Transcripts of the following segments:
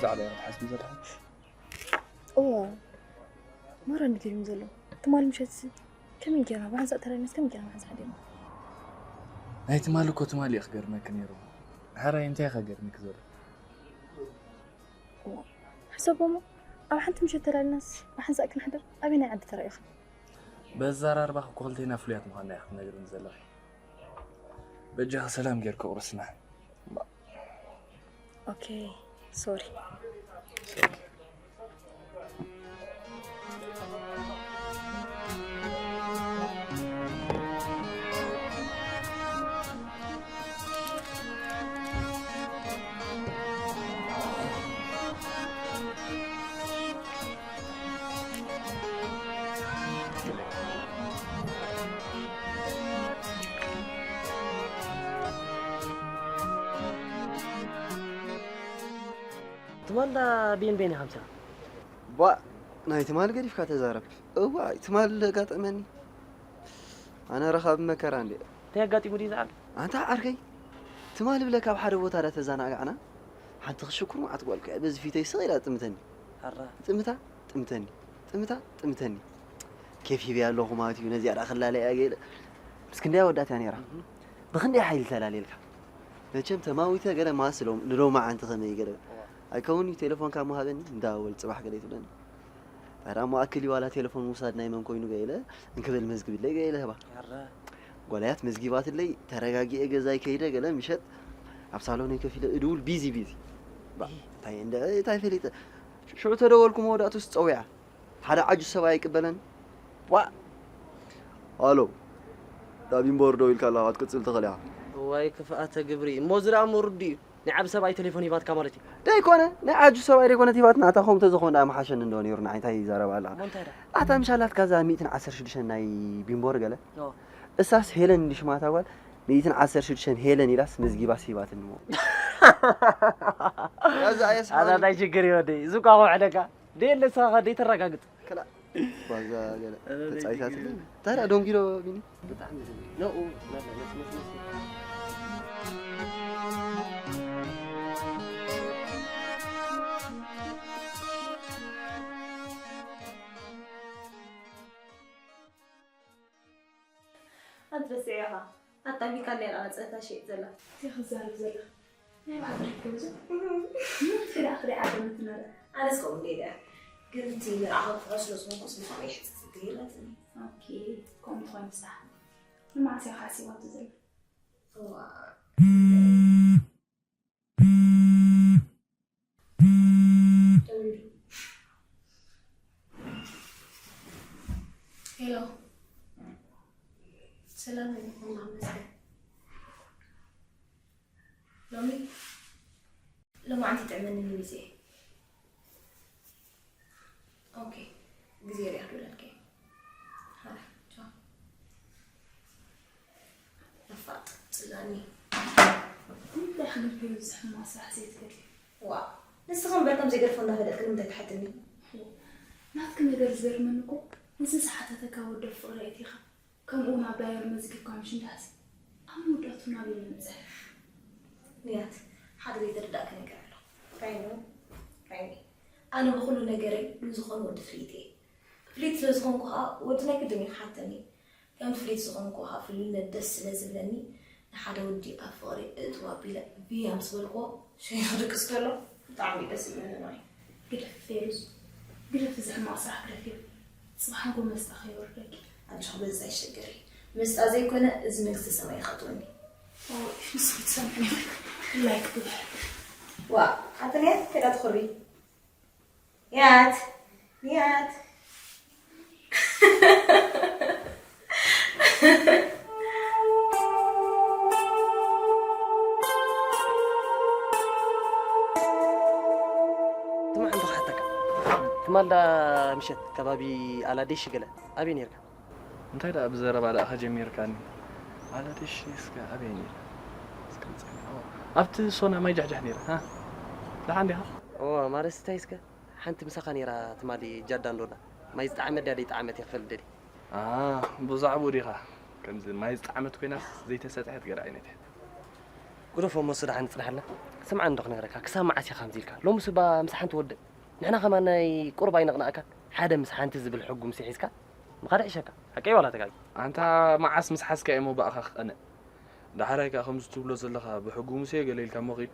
ዛዕባ እያ ክትሓስቢ ዘለኺ? እዎ፣ ማራ ንገሪም ዘሎ። ትማሊ ምሸትሲ ከመይ ጌርና ብሓንሳእ ተላሊናስ ከመይ ጌርና ብሓንሳእ ሓዲርና? ናይ ትማሊ እኮ ትማሊ እዩ ክገርመኪ ነይሩ። ሕራይ እንታይ እዩ ከገርመኪ ዘሎ? እዎ፣ ሕሰቦ እሞ፣ ኣብ ሓንቲ ምሸት ተላሊናስ ብሓንሳእ ክንሓድር ኣበየናይ ዓዲ ተራኢኹም? በዘራርባኺ እኮ ክልቴና ፍሉያት ምዃንና ኢኺ ክትነግርኒ ዘለኺ። በጃኺ ሰላም ጌርኪ ኣቑርስና። ኦኬ፣ ሶሪ። ትማል ዳ ቤን ቤን ኢኻ ምሳኻ? ቧእ፣ ናይ ትማል ገዲፍካ ተዛረብ። እዋይ፣ ትማል ኣጋጠመኒ። ኣነ ረኻቢ መከራ እንድየ። እንታይ ኣጋጢሙ ድዩ ዝዓል? ኣንታ ዓርከይ፣ ትማል ብለ ካብ ሓደ ቦታ ዳ ተዛናጋዕና፣ ሓንቲ ክሽኩር መዓት ጓል ከኣ በዚ ፊተይ ስቕ ኢላ ጥምተኒ። ኣራ። ጥምታ፣ ጥምተኒ። ጥምታ፣ ጥምተኒ። ኬፍ ሂበያ ኣለኹ ማለት እዩ፣ ነዚኣ ዳ ክላለያ ገለ። ምስ ክንደይ ኣወዳት እያ ነይራ? እህ። ብኽንደይ ሓይሊ ተላልየልካ? መቸም ተማዊተ ገለ ማስ ሎም-፣ ንሎማዓንቲ ከመይ ገለ። እዋ። ኣይከውን እዩ፣ ቴሌፎንካ እሞ ሃበኒ፣ እንዳወል ጽባሕ ገለ ትብለኒ። ታዲያ እሞ ኣክል ዋላ ቴሌፎን ምውሳድ ናይ መን ኮይኑ ገለ፣ እንክብል መዝግብለይ ገለ ህባ። ኣረ። ጓላያት መዝጊባትለይ፣ ተረጋጊኤ ገዛይ ከይደ ገለ ምሸት ኣብ ሳሎነይ ከፊለ እድውል ቢዚ ቢዚ። ባ፣ እህ። እንታይ እንደ-፣ እንታይ ፈሊጠ? ሽዑ ተደወልኩ መወዳእቱስ ጸዊዓ። ሓደ ዓጁ ሰብኣይ ኣይቅበለን። ዋ! ኣሎ፣ ዳቢምቦር ደው ኢልካ ኣለኻ፣ ክትቅጽል ትኽእል ኢኻ። እዋይ ክፍኣተ ግብሪ። እሞ እዚ ደኣ ምሩድ ድዩ? ናይ ዓቢ ሰብኣይ ቴሌፎን ሂባትካ ማለት እዩ። ደይኮነ፣ ናይ ዓጁ ሰብኣይ ደይኮነት ሂባትና፣ ኣታ ከምኡ ተዝኾን ደኣ ምሓሸኒ እንዶ ነይሩ፣ ንዓይ እንታይ ይዛረብ ኣለኻ? እሞ እንታይ ደኣ? ኣታ ምሻላትካ እዛ ሚእትን ዓሰርተ ሽዱሽተን ናይ ቢምቦር ገለ? ኦ። እሳስ ሄለን እንዲ ሽማታ ጓል፣ ሚእትን ዓሰርተ ሽዱሽተን ሄለን ኢላስ መዝጊባስ ሂባትኒ እሞ። እዛ ኣየስ ኣታ ሃኒ። እንታይ ችግር እዩ ወደይ? እዚ እኳ ከውሕደካ። ደየለ ንስኻ ከ ደይተረጋግጽ? ክላ-፣ ባዛ ገለ ኣረ፣ ተጻይታት ደይ-፣ እንታ ደኣ ደንጊሮ ቢኒ? ብጣዕሚ ደንጊሩ። ነኡ፣ መለ፣ መስ፣ መስ፣ መስ። ኣንተ ረሲዐኻ። ኣጣቢቃ ሌላ ጸታ ሸይጥ ዘላ። እንታይ ክዛረብ ዘለኻ? ናይ ባዕልኺ እኮ እዚ። ምን ክዳ ክዳ ዓደም ትነረ። ኣነስ ከምኡ እንደ ኢለ። ግን እቲ ንርኣኻ ክፍዖ ስለ ዝኾንኩ ስለ ዝኾነ ይሕጽጽ እንተ ይላትኒ። ኦኬ፣ ከምኡ ትኾን ምሳሕ። ንመዓስ ኢኻ ሓሲባቶ ዘላ? እዋ። ሄሎ። ሰላም ኣለኩም፣ ኣመስገን። ሎሚ፣ ሎማዓንቲ ይጥዕመኒ ንሚዜ። ኦኬ፣ ግዜ ሪኣ ክደውለልኪ። ሃይ፣ ቻው። ነፋጥ፣ ጽላኒ። እንታይ ክብል እዩ እዚ ሕማቕ ስራሕ ዘይትገድፊ? ዋእ፣ ንስኺ እምበር ከም ዘይገድፎ እንዳፈለጥኪ ንምንታይ ትሓትኒ? ናትኪ ነገር ዝገርመኒ እኮ፣ ንዝሰሓተተካ ወዲ ፍቕሪ ኣእቲኻ፣ ከምኡ እውን ኣብ ዳየር መዝጊብካ ምሽ እንዳሲ፣ ኣብ መወዳእቱ ናበይ ንምብጽሕ? ንያት፣ ሓደ ዘይተረዳእኪ ነገር ኣሎ። ራይኒ፣ ራይኒ፣ ኣነ ብኹሉ ነገረይ ንዝኾነ ወዲ ፍልይቲ እየ። ፍልይቲ ስለ ዝኾንኩ ኸኣ ወዲ ናይ ግድን እዩ ክሓተኒ። ከምቲ ፍልይቲ ዝኾንኩ ኸኣ ፍልልነት ደስ ስለ ዝብለኒ፣ ንሓደ ወዲ ኣብ ፍቕሪ እእትው ኣቢለ ብያ ምስ በልክዎ፣ ሸይኑ ክድቅስ ከሎ ብጣዕሚ እዩ ደስ ዝብለኒ ንዓይ። ግደፍ ፌሩዝ፣ ግደፍ፣ እዚ ሕማቕ ስራሕ ግደፍዮ። ጽባሕ ንግሆ መስጣ ከይወርደኪ። ኣጆኺ በዚ ኣይትሸገሪ። መስጣ ዘይኮነ፣ እዚ መንግስተ ሰማይ እዩ ከእትወኒ። ኦ፣ ንስኺ ትሰምዕኒ። ላይክ ግበሪ። ዋእ፣ ኣቲ ንያት ከይዳ ትኹሪ። ንያት፣ ንያት። ትማል እንዶ ክሓተካ። ትማል ዳ ምሸት ከባቢ ኣላዴሽ ገለ ኣበይ ነይርካ? እንታይ ደኣ ብዘረባ ደኣ ከጀሚርካኒ? ኣላዴሽ እስከ ኣበይ ነይረ? እስከ ንጽበ። ኦ፣ ኣብቲ ሶና ማይ ጃሕጃሕ ነይረ፣ ሃ? ደሓን ዲኻ? ኦ፣ ማለት እንታይ እስከ? ሓንቲ ምሳኻ ነይራ ትማሊ ጃዳ እንዶና። ማይ ዝጠዓመት ድያ ደይጠዓመት እየ ክፈልጥ ደልየ። ኣ፣ ብዛዕባኡ ዲኻ? ከምዚ ማይ ዝጠዓመት ኮይናስ ዘይተሰጥሐት ገለ ዓይነት እያ። ግደፎ እሞ፣ ስዳ ሓንቲ ጽንሓልና። ስምዓኒ እንዶ ክነግረካ፣ ክሳብ መዓስ ኢኻ ከምዚ ኢልካ? ሎምስ እባ ምስ ሓንቲ ወዲ፣ ንሕና ከማን ናይ ቁሩብ ኣይነቕናእካን። ሓደ ምስ ሓንቲ ዝብል ሕጉ ምስ ሒዝካ፣ ምኻድ ይሕሸካ። ሓቀይ ዋላ ተጋጊ? ኣንታ መዓስ ምስ ሓዝካ እየ እሞ ብኣኻ ክቐንእ። ዳሕራይ ከኣ ከምዚ ትብሎ ዘለኻ ብሕጉ ሙሴ ገለ ኢልካ እሞ ኺድ።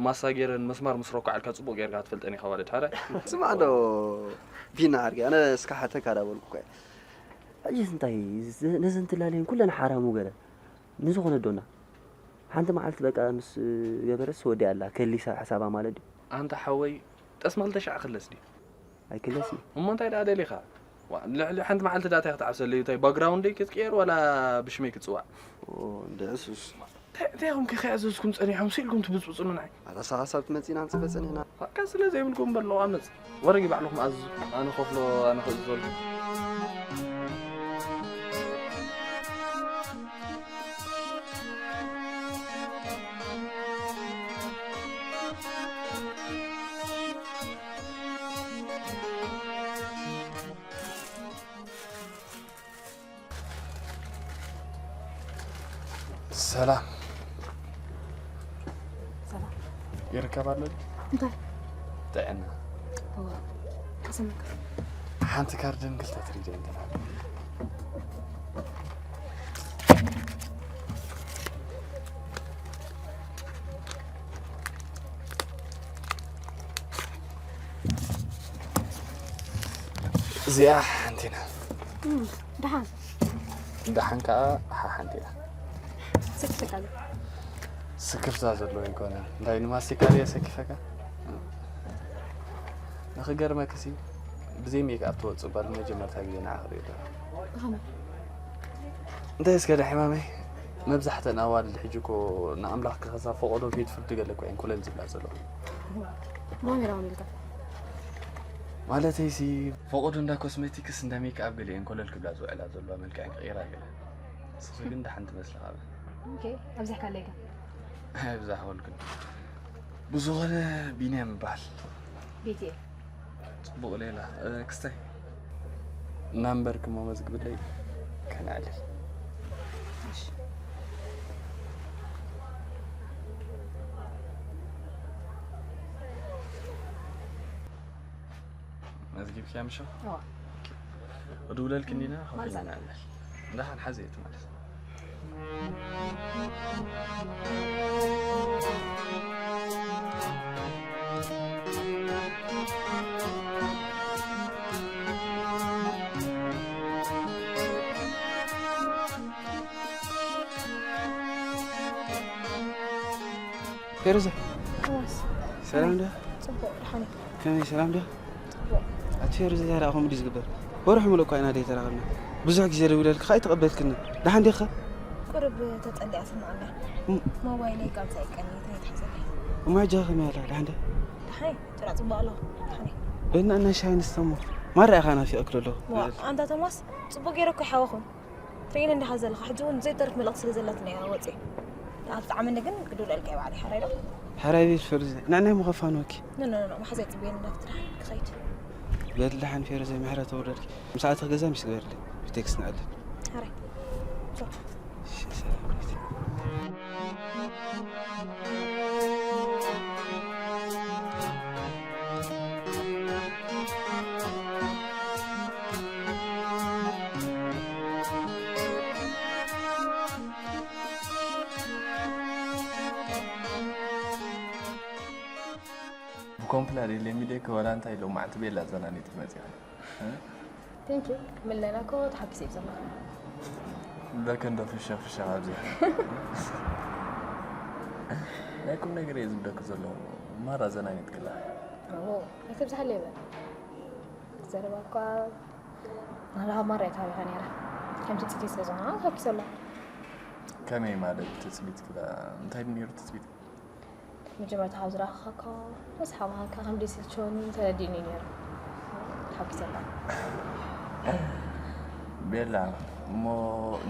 ማሳ ገይረን መስማር ምስ ረኳዓልካ ጽቡቕ ጌርካ ትፈልጠን ኢኻ ዋለ ዳሕራይ። ስማዕ እንዶ ቢና ዓርኪ፣ ኣነ እስካ ሓተካ ዳበልኩ እኮ እየ። ሕጂስ እንታይ፣ ነዘን ትላለየን ኩለን ሓራሙ ገለ ንዝኾነ ዶና። ሓንቲ መዓልቲ በቃ ምስ ገበረስ ወዲኣ ኣላ፣ ከሊሳ ሕሳባ ማለት ድዩ? ኣንታ ሓወይ፣ ጠስሚ ክልተ ሻዕ ክለስ ድዩ? ኣይክለስን። እሞ እንታይ ደኣ ደሊኻ? ዋ፣ ልዕሊ ሓንቲ መዓልቲ ደኣ እንታይ ክትዓብሰለይ? እንታይ ባክግራውንደይ ክትቅየር ዋላ ብሽመይ ክትጽዋዕ? ኦ፣ እንድዕስ፣ እስ። እንታይ፣ እንታይ ኢኹም ከ ከይኣዘዝኩም ጸኒሖም ስኢልኩም ትብጽብጹ ንዓይ? ኣታ ንስኻ ክሳብ ትመጽእ ኢና ንጽበ ጸኒሕና። በቃ ስለ ዘይብልኩም በሎ ኣመጽ። ወረጊ ባዕልኹም ኣዝዙ። ኣነ ከፍሎ፣ ኣነ ከእዝዘሉ። ሰላም። ሰላም። ይርከብ ኣሎ ድዩ? እንታይ? ጥዕና። እወ። ተሰማካ። ሓንቲ ካርድን ክልተ ትሪደንትን። እዚኣ ሓንቲ ኢና። እም፣ ደሓን። ደሓን ከኣ ሓሓንቲ ኢና። ስክፍታ ኣሎ። ስክፍታ ዘለዎ ኣይኮነን። እንታይ ንማስቲካ ድየ ሰኪፈካ? ንኽገርመክሲ፣ ብዘይ ሜክኣፕ ትወጽእ ጓል ንመጀመርታ ግዜ ንዓ ክርኢ ኣለኹ። ብኸመይ? እንታይ እስከ ዳ ሕማመይ? መብዛሕተን ኣዋልድ ሕጂ እኮ ንኣምላኽ ክኸሳ ፈቐዶ ፊት ፍርዲ ገለ እኮ እየን ኮለል ዝብላ ዘለዋ። መን ኢሎም ኢልካ? ማለተይሲ፣ ፈቐዶ እንዳ ኮስሜቲክስ፣ እንዳ ሜክኣፕ ገለ እየን ኮለል ክብላ ዝውዕላ ዘለዋ፣ መልክዐን ክቕይራ ገለ። ንስኺ ግን ደሓን ትመስሊ ካብ። ኦኬ፣ ኣብዚሕካለይ ከ? ኣይብዛሕወልክን። ብዝኾነ ቢንያም ይበሃል። ቤትየ። ጽቡቕ ሌላ። እ፣ ክስታይ። ናምበርኪ እሞ መዝግብለይ ከነዕልል። እሺ። መዝጊብክያ ምሸ? እዋ። እድውለልኪ እንዲና፣ ማለት ከፊልና ንዕለል። እንዳሓን ሓዘየት ማለት። ፌሩዘ፣ ዋስ። ሰላም ዶ? ጽቡቕ፣ ደሓን። ከመይ፣ ሰላም ዶ? ጽቡቕ። ኣቲ ፌሩዘ፣ ዛራ ከምኡ ድዩ ዝግበር? ወርሒ ሙሉእ እኳ ኢና ደይተራኸብና። ብዙሕ ግዜ ደዊለልኪ ከኣ ኣይተቐበልክኒ። ደሓን ዲኻ? ቁሩብ ተጸሊኣ ስምዓና። እም። ሞባይለይ ካብ ዘይቀኒ ተይትሓዘለይ። እሞ ሕጂ ከመይ ኣላ? ደሓን ዶ? ደሓን፣ ጥራ ጽቡቕ ኣለኹ። ደሓን። በልና እና ሻሂ ንስተሞ። ማራ ኢኻ ናፊቐክ ዘለኹ። ዋ፣ ኣንታ ቶማስ፣ ጽቡቕ ገይረ እኮ ይሓወኹም። ትርእይኒ እንዲኻ ዘለኻ፣ ሕጂ እውን ዘይተርፍ መልእኽቲ ስለ ዘላትና እያ ወፂኣ። ደኣ ትጥዓመኒ ግን ግዱድ ኣልቀ ባዕለይ፣ ሓራይ ዶ? ሓራይ ቤት ፈርዚ፣ ንዕናይ ምኸፋን ወኪ። ኖ፣ ኖ፣ ኖ፣ ኖ፣ መሓዛይ ጽበየኒ፣ ናብቲ ደሓን ክኸይድ። በል ደሓን ፌርዘ፣ ምሕረት ተውረድኪ። ምስ ኣተኽ ገዛ ምስ ግበርለይ፣ ብቴክስት ንዕልል። ሓራይ። ሶ። እሺ፣ ሰላም ቤት። ብኮምፕላ ደለ ሚደክ ወላ እንታይ ሎማዕንቲ ቤላ ዘናኒት መጽያ። Thank you። ምለና እኮ ተሓኪሰ እዩ ዘለኹ። ለከ እንዶ ፍሸኽ ፍሸኽ ኣብዚ። ናይ ቁም ነገር እየ ዝብለክ ዘለኹ። ማራ ዘናኒት ክላ። ኦ፣ ኣይተብዝሓለይ በል። ዘረባ እኳ ናብራ ማራ እየ ተሃቢኻ ነይረ። ከምዚ ጽቲ ስለ ዝኾነ ተሓኪሰ ኣለኹ። ከመይ ማለት ትጽቢት ክላ? እንታይ ድዩ ነይሩ ትጽቢት? መጀመርታ ካብ ዝረኣኻካ፣ ምስ ሓማኻ ከም ደስ ኢልችወኒ ተረዲእኒ ነይሩ። ተሓጒሰ ኣለኹ። ቤላ፣ እሞ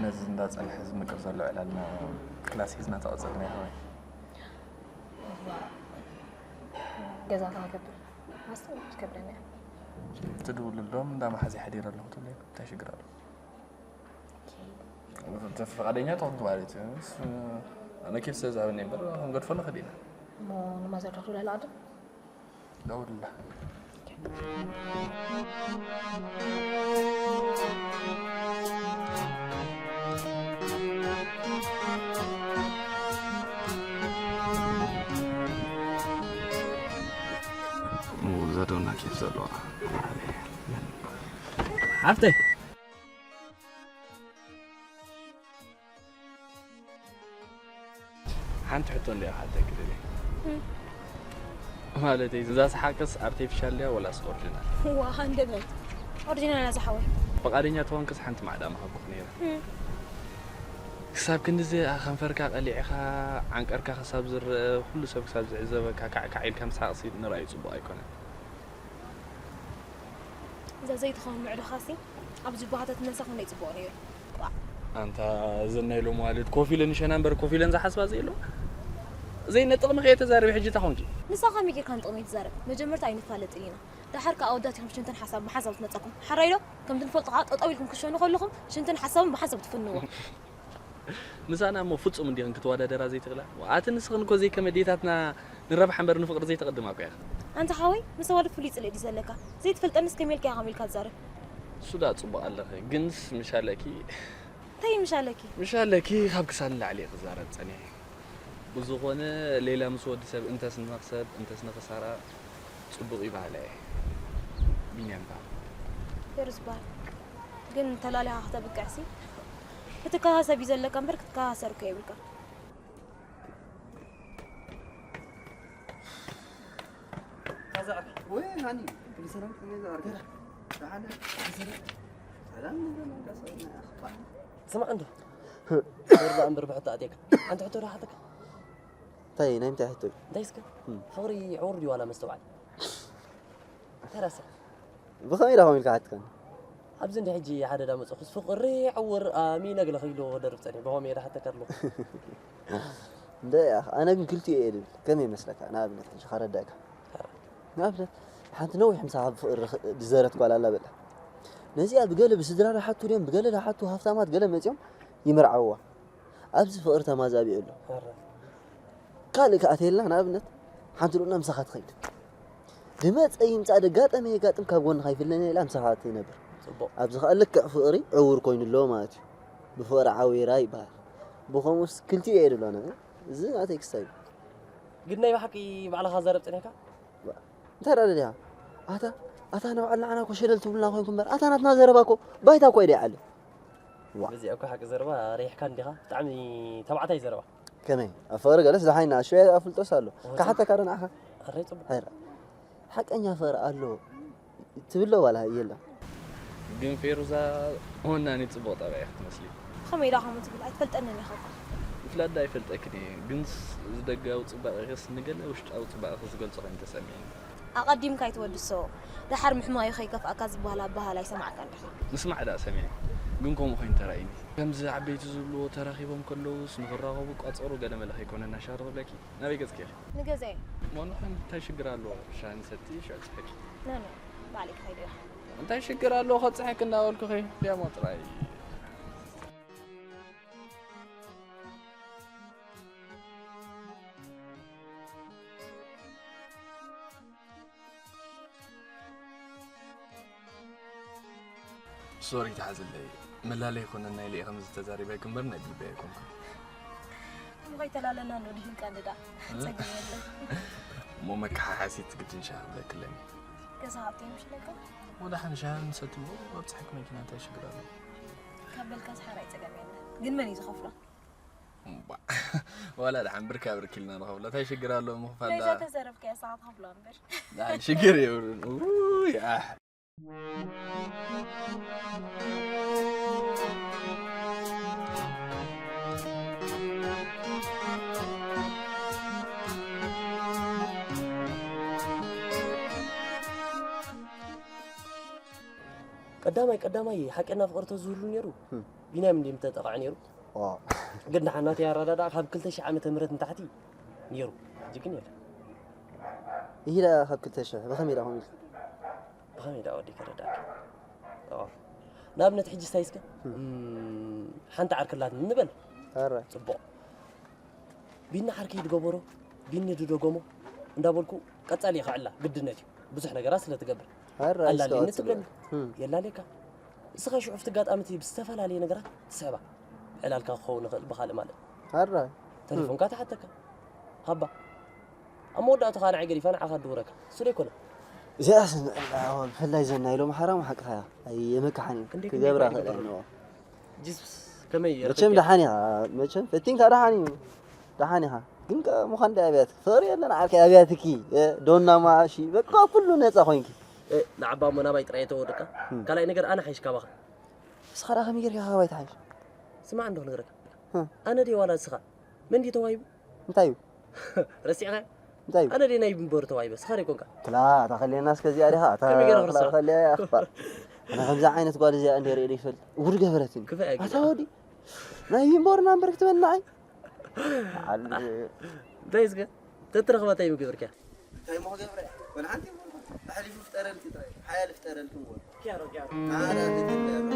ነዚ እንዳጸንሐ ዝምቅር ዘሎ ዕላልና ክላስ ሒዝና ተቐጸልና ይኸወይ? እዋ፣ ገዛ እንታይ ክገብር? ማስተር ትከብደኒ እያ። ትድውልሎም እንዳ መሓዚ ሓዲረ ኣለኹ ትብለይ፣ እንታይ ሽግር ኣሎ? ኦኬ። ፍቓደኛ ትኾንኪ ማለት እዩ። እሱ ኣነ ኬፍ ስለ ዝሃበኒ እምበር ክንገድፎ ንኽእል ኢና። እሞ ንማዘር ዶ ክደውለላ ቅድም? ደውልላ። እዛ ዶና ኬፍ ዘለዋ ሓፍተይ። ሓንቲ ሕቶ እንዲያ ክሓተኪ ደልየ። እም። ማለተይ እዛ ሰሓቅስ ኣርቲፊሻል ድያ ወላስ ኦሪጂናል? ዋ፣ ሃንደበት። ኦሪጂናል እያ ዝሓወይ። ፍቓደኛ ተኾንክስ ሓንቲ ማዕዳ ምሃብኩኽ ነይረ። እም። ክሳብ ክንድዚ ከንፈርካ ቀሊዕኻ ዓንቀርካ ክሳብ ዝረአ ኩሉ ሰብ ክሳብ ዝዕዘበካ ካዕካዕ ኢልካ ምስሓቕሲ ንርኣዩ ጽቡቕ ኣይኮነን። እዛ ዘይትኸውን ምዕዶኻሲ ኣብዚ ባሃተት መልሳ ክንደይ ጽቡቕ ነይሩ። ዋ። ኣንታ እዘን ናይ ሎሚ ዋልድ ኮፍ ኢለን ይሸና እምበር ኮፍ ኢለን ዝሓስባ ዘየለዋ። ዘይነጥቕሚ ከየተዛረቢ ሕጂ እታ ኾንኪ። ንሳ ከመይ ጌርካ ንጥቕሚ ትዛረብ? መጀመርታ ኣይንፋለጥን ኢና። ደሓር ከኣ ኣወዳት ኢኹም ሽንትን ሓሳብ ብሓንሳብ ትመጸኩም። ሓራይ ዶ? ከምቲ ንፈልጦ ከኣ ጠጠው ኢልኩም ክሸኑ ከለኹም ሽንትን ሓሳብን ብሓንሳብ ትፍንዎ። ምሳና እሞ ፍጹም እንዲኽን ክትወዳደራ ዘይትኽእላ? ኣቲ ንስኽን እኮ ዘይከም ኣዴታትና ንረብሓ እምበር ንፍቕሪ ዘይተቐድማ እኮ ኢኽን። ኣንታ ሓወይ፣ ምስ ኣዋልድ ፍሉይ ጽልኢ ድዩ ዘለካ? ዘይትፈልጠንስ ከመይ ኢልካ ኢኻ ከመይ ኢልካ ትዛረብ? እሱ ደኣ ጽቡቕ ኣለኺ፣ ግንስ ምሽ ኣለኪ። እንታይ ምሽ ኣለኪ? ምሽ ኣለኪ፣ ካብ ክሳድ ንላዕሊ እየ ክዛረብ ጸኒሐ። ብዝኾነ ሌላ ምስ ወዲ ሰብ እንተስ ንመኽሰብ እንተስ ንኽሳራ ጽቡቕ እዩ በሃላይ እየ። ቢንያም ይበሃል። ፌሩዝ ይበሃል። ግን ተላሊኻ ከተብቅዕሲ ክትከሳሰብ እዩ ዘለካ እምበር ክትከሳሰር እኮ የብልካ። ወይ ሃኒ፣ ኩሉ ሰላም ከመይ ዝኣርገ? ደሓን፣ ሰላም፣ ሰላም፣ ሰላም፣ ሰላም፣ ሰላም። ስማዕ እንዶ። ወርዳ እምበር ብሕቶ ኣትየካ። ሓንቲ ሕቶ ዶ ሓተካ? እንታይ፣ ናይ ምንታይ ሕቶ እዩ? እንታይ እስከ? እም። ፍቕሪ ዕውር ድዩ ዋላ መስተውዓል? ተረሳ። ብኸመይ ኢኻ ኢልካ ሓትካኒ? ኣብዚ እንዲ ሕጂ ሓደ ዳ መጽኹስ ፍቕሪ ዕውር ኣሚነ ገለ ክኢሉ ክደርብ ጸኒሑ። ብኸመይ እየ ዳ ሓተካ ኣለኹ? እንደ ያኽ፣ ኣነ ግን ክልቲኡ እየ ድብል። ከመይ ይመስለካ? ንኣብነት ሕጂ ከረዳእካ። ንኣብነት ሓንቲ ነዊሕ ምሳኻ ብፍቕሪ ርኽ-፣ ዝዘረት ጓል ኣላ በላ። ነዚኣ ብገለ ብስድራ ዳሓቱ ድዮም፣ ብገለ ዳሓቱ ሃፍታማት ገለ መጺኦም ይምርዓውዋ። ኣብዚ ፍቕሪ ተማዛቢኡ ኣሎ። ኧረ። ካልእ ከኣ ተየልና ንኣብነት ሓንቲ ሉና ምሳኻ ትኸይድ። ድመጸ ይምጻእ ደጋጠመ የጋጥም ካብ ጎንኻ ይፍለኒ ኢላ ምሳኻ ትነብር። ጽቡቕ። ኣብዚ ከኣ ልክዕ ፍቕሪ ዕውር ኮይኑ ኣሎ ማለት እዩ። ብፍቕሪ ዓዊራ ይበሃል። ብኸምኡስ ክልቲኡ እየ ድብሎ ኣነ። እዚ ናተይ ክስታይ እዩ። ግን ናይ ብሓቂ ባዕልኻ ዘረብ ጸኒሕካ? ባ-፣ እንታይ ደኣ ደሊኻ? ኣታ፣ ኣታ ንባዕልና ዓና እኮ ሸለል ትብሉና ኮይንኩም እምበር፣ ኣታ ናትና ዘረባ እኮ ባይታ እኮ እዩ ደይዓሊ። ዋ። በዚኣ እኮ ሓቂ ዘረባ ሪሕካ እንዲኻ፣ ብጣዕሚ ተባዕታይ ዘረባ። ከመይ? ኣብ ፍቕሪ ገለስ ደሓን ኢና፣ ኣሽወያ ኣፍልጦስ ኣሎ። ኦ፣ ክሓተካ ዶ ንዓኻ? ኣረይ ጽቡቕ። ኣይረ-፣ ሓቀኛ ፍቕሪ ኣሎ ትብሎ ዋላ የለን? ግን ፌሩዛ ወናኒ ጽቡቕ ጠባይ ኢኻ ትመስሊ። ብኸመይ ኢላ ከምኡ ትብል? ኣይትፈልጠንን ኢኻ እኮ። ምፍላጥ ዶ ኣይፈልጠክን እየ፣ ግንስ እዚ ደጋዊ ጽባቐኺስ ንገለ ውሽጣዊ ጽባቐኺ ዝገልጾ ኮይኑ ተሰሚዕኒ። ኣቐዲምካ ኣይትወድሶ። ደሓር ምሕማዩ ከይከፍኣካ ዝበሃል ኣበሃህላ ኣይሰማዕካን ዲኻ? ምስማዕ ደኣ ሰሚዐ፣ ግን ከምኡ ኮይኑ ተራእዩኒ። ከምዚ ዓበይቲ ዝብልዎ ተራኺቦም ከለዉስ ንኽራኸቡ ቋጸሩ ገለ መለ ከይኮነና ሻር ክብለኪ። ናበይ ገጽኪ ኢኺ? ንገዛይ። እሞ ንሕን እንታይ ሽግር ኣለዎ? ሻሂ ንሰቲ ሽዑ ጽሕኪ። ኖ፣ ኖ፣ ባዕለይ ክኸይድ እየ። እንታይ ሽግር ኣለዎ ከብጽሐኪ እንዳበልኩኺ? ድያሞ ጥራይ። ሶሪ፣ ተሓዝለይ። መላለይ ይኹነና ኢለ እየ ከምዚ ተዛሪበ፣ ግንበር ናይ ብልበይ ኣይኮንኩን። እሞ ከይተላለና እንዶ ድሂልካ እንድዳ። እ? ጸገም የለን። እሞ መከሓሓሲት ግድን ሻሂ ክብለኪ ኣለኒ። ገዛ ሃብተይ ምሽ ኣለካ? ወደ ሓን ሻሂ ንሰቲ እሞ ኣብፅሐክ መኪና እንታይ ሽግር ኣሎ? ካብ በልካ ዝሓራይ ጸገም የለን። ግን መን እዩ ዝኸፍሎ? እምባ። ዋላ ደሓን ብርካ ብርክ ኢልና ንኸፍሎ። እንታይ ሽግር ኣሎ ምኽፋል ደኣ? ነዛ ተዘረብካያ ንስኻ ትኸፍሎ እምበር። ደሓን ሽግር የብሉን። ውይ፣ ኣሕ። ቀዳማይ፣ ቀዳማይ ሓቀና ፍቕሪ ተዝህሉ ነይሩ፣ ህም። ቢንያም እንድዩ ምተጠቕዐ ነይሩ። ዋው። ግን ደሓን ናተይ ኣረዳድኣ ካብ ክልተ ሺሕ ዓመተ ምህረት ንታሕቲ ነይሩ። ሕጂ ግን የለን። ይሂዳ ካብ ክልተ ሺሕ ብኸመይ ኢላ ከምኡ ኢልካ? ብኸመይ ኢላ ወዲ ከረዳእካ? ኦ። ንኣብነት ሕጂ ስታይ እስከ፣ እም። እም፣ ሓንቲ ዓርኪ ኣላትኒ ንበል። ኣረ። ጽቡቕ። ቢኒ ዓርከይ ዝገበሮ፣ ቢኒ ዝደገሞ እንዳበልኩ ቀጻሊ እየ ክዕላ ግድነት እዩ። ብዙሕ ነገራት ስለ ትገብር። ኣላልየኒ ትብለኒ። የላልየካ። እስኻ ሽዑ ኣብቲ ኣጋጣሚ እቲ ብዝተፈላለየ ነገራት ትስሕባ። ዕላልካ ክኸውን ይኽእል ብኻልእ ማለት። ተሌፎንካ ትሓተካ። ሃባ። ኣብ መወዳእቱ ኸኣ ንዓይ ገዲፋ ንዓኻ ትድውረካ። እሱ ዶ ኣይኮነ? እዚኣስ ብፍላይ ዘን ናይ ሎሚ ሓራም ሓቅኻ እያ። ኣየመክሓን እዩ። ክንደይ ክንደይ ክገብራ እኳ ክእል ይገብሩ። እየ። ጂሱስ ከመይ መቸም የርክብ? ደሓን ኢኻ። መቸም ፈቲንካ ደሓን እዩ። ደሓን ኢኻ። ግን ከ ምዃን ዳይ ኣብያትኪ? ፍቕሪ የለን ዓርከይ ኣብያትኪ። እ፣ ዶና ማሺ። በቃ ኩሉ ነጻ ኮይንኪ። እ፣ ንዓባ እሞ ናባይ ጥራይ ተወድቃ። እም። ካልኣይ ነገር ኣነ ሓይሽ ካባኻ። ንስኻ ደኣ ከመይ ጌርካ ካባይ ትሓይሽ? ስማዕ እንዶ ክነግረካ። እም። ኣነ ድየ ዋላ ንስኻ? መን ድዩ ተዋሂቡ? እንታይ እዩ? ረሲዕኻ? እንታይ እዩ? ኣነ ድየ ናይ ቢምቦር ተዋሂበ? ስኻ ዶ ኣይኮንካ? ክላ፣ እታ ከልየና እስከ እዚኣ ዲኻ? እታ ከመይ ገይረ ክላ ክርሳዕ? ከልያ እያ፣ ኣኽባር። ኣነ ከምዚ ዓይነት ጓል እዚኣ እንደ ርእየ ዘይፈልጥ። ውድ ገበረትኒ። ክፈ ኣታ ወዲ። ናይ ቢምቦር ናምበር ክትበኒ ንዓይ? ዓል-፣ እንታይ እስከ? ተትረኽባ እንታይ ምገበርካ? እንታይ እሞ ክገብረ? ወላ ሓንቲ እሞ ኣሕሊፉ ፍጠረልኪ ጥራይ። ሓያል ፍጠረልኪ እሞ። ኪያሮ፣ ኪያሮ። ኣረ፣ ፍጠረልኪ።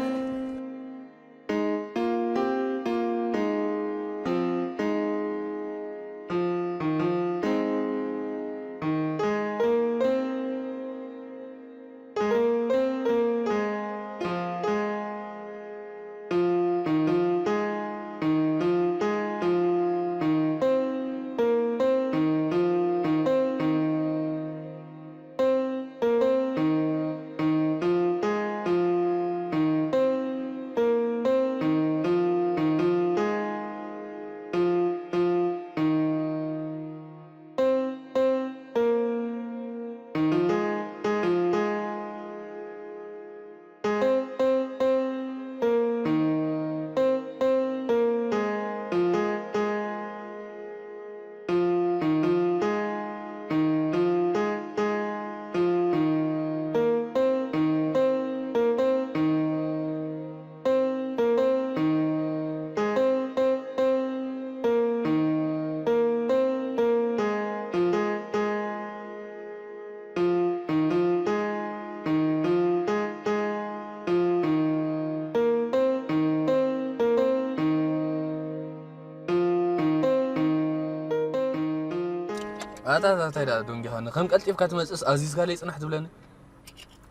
ኣታ፣ ኣታ፣ እንታይ ደኣ ዶንጊኻ? ከም ቀልጢፍካ ትመጽእስ ኣዚዝካ ለይ ጽናሕ ትብለኒ?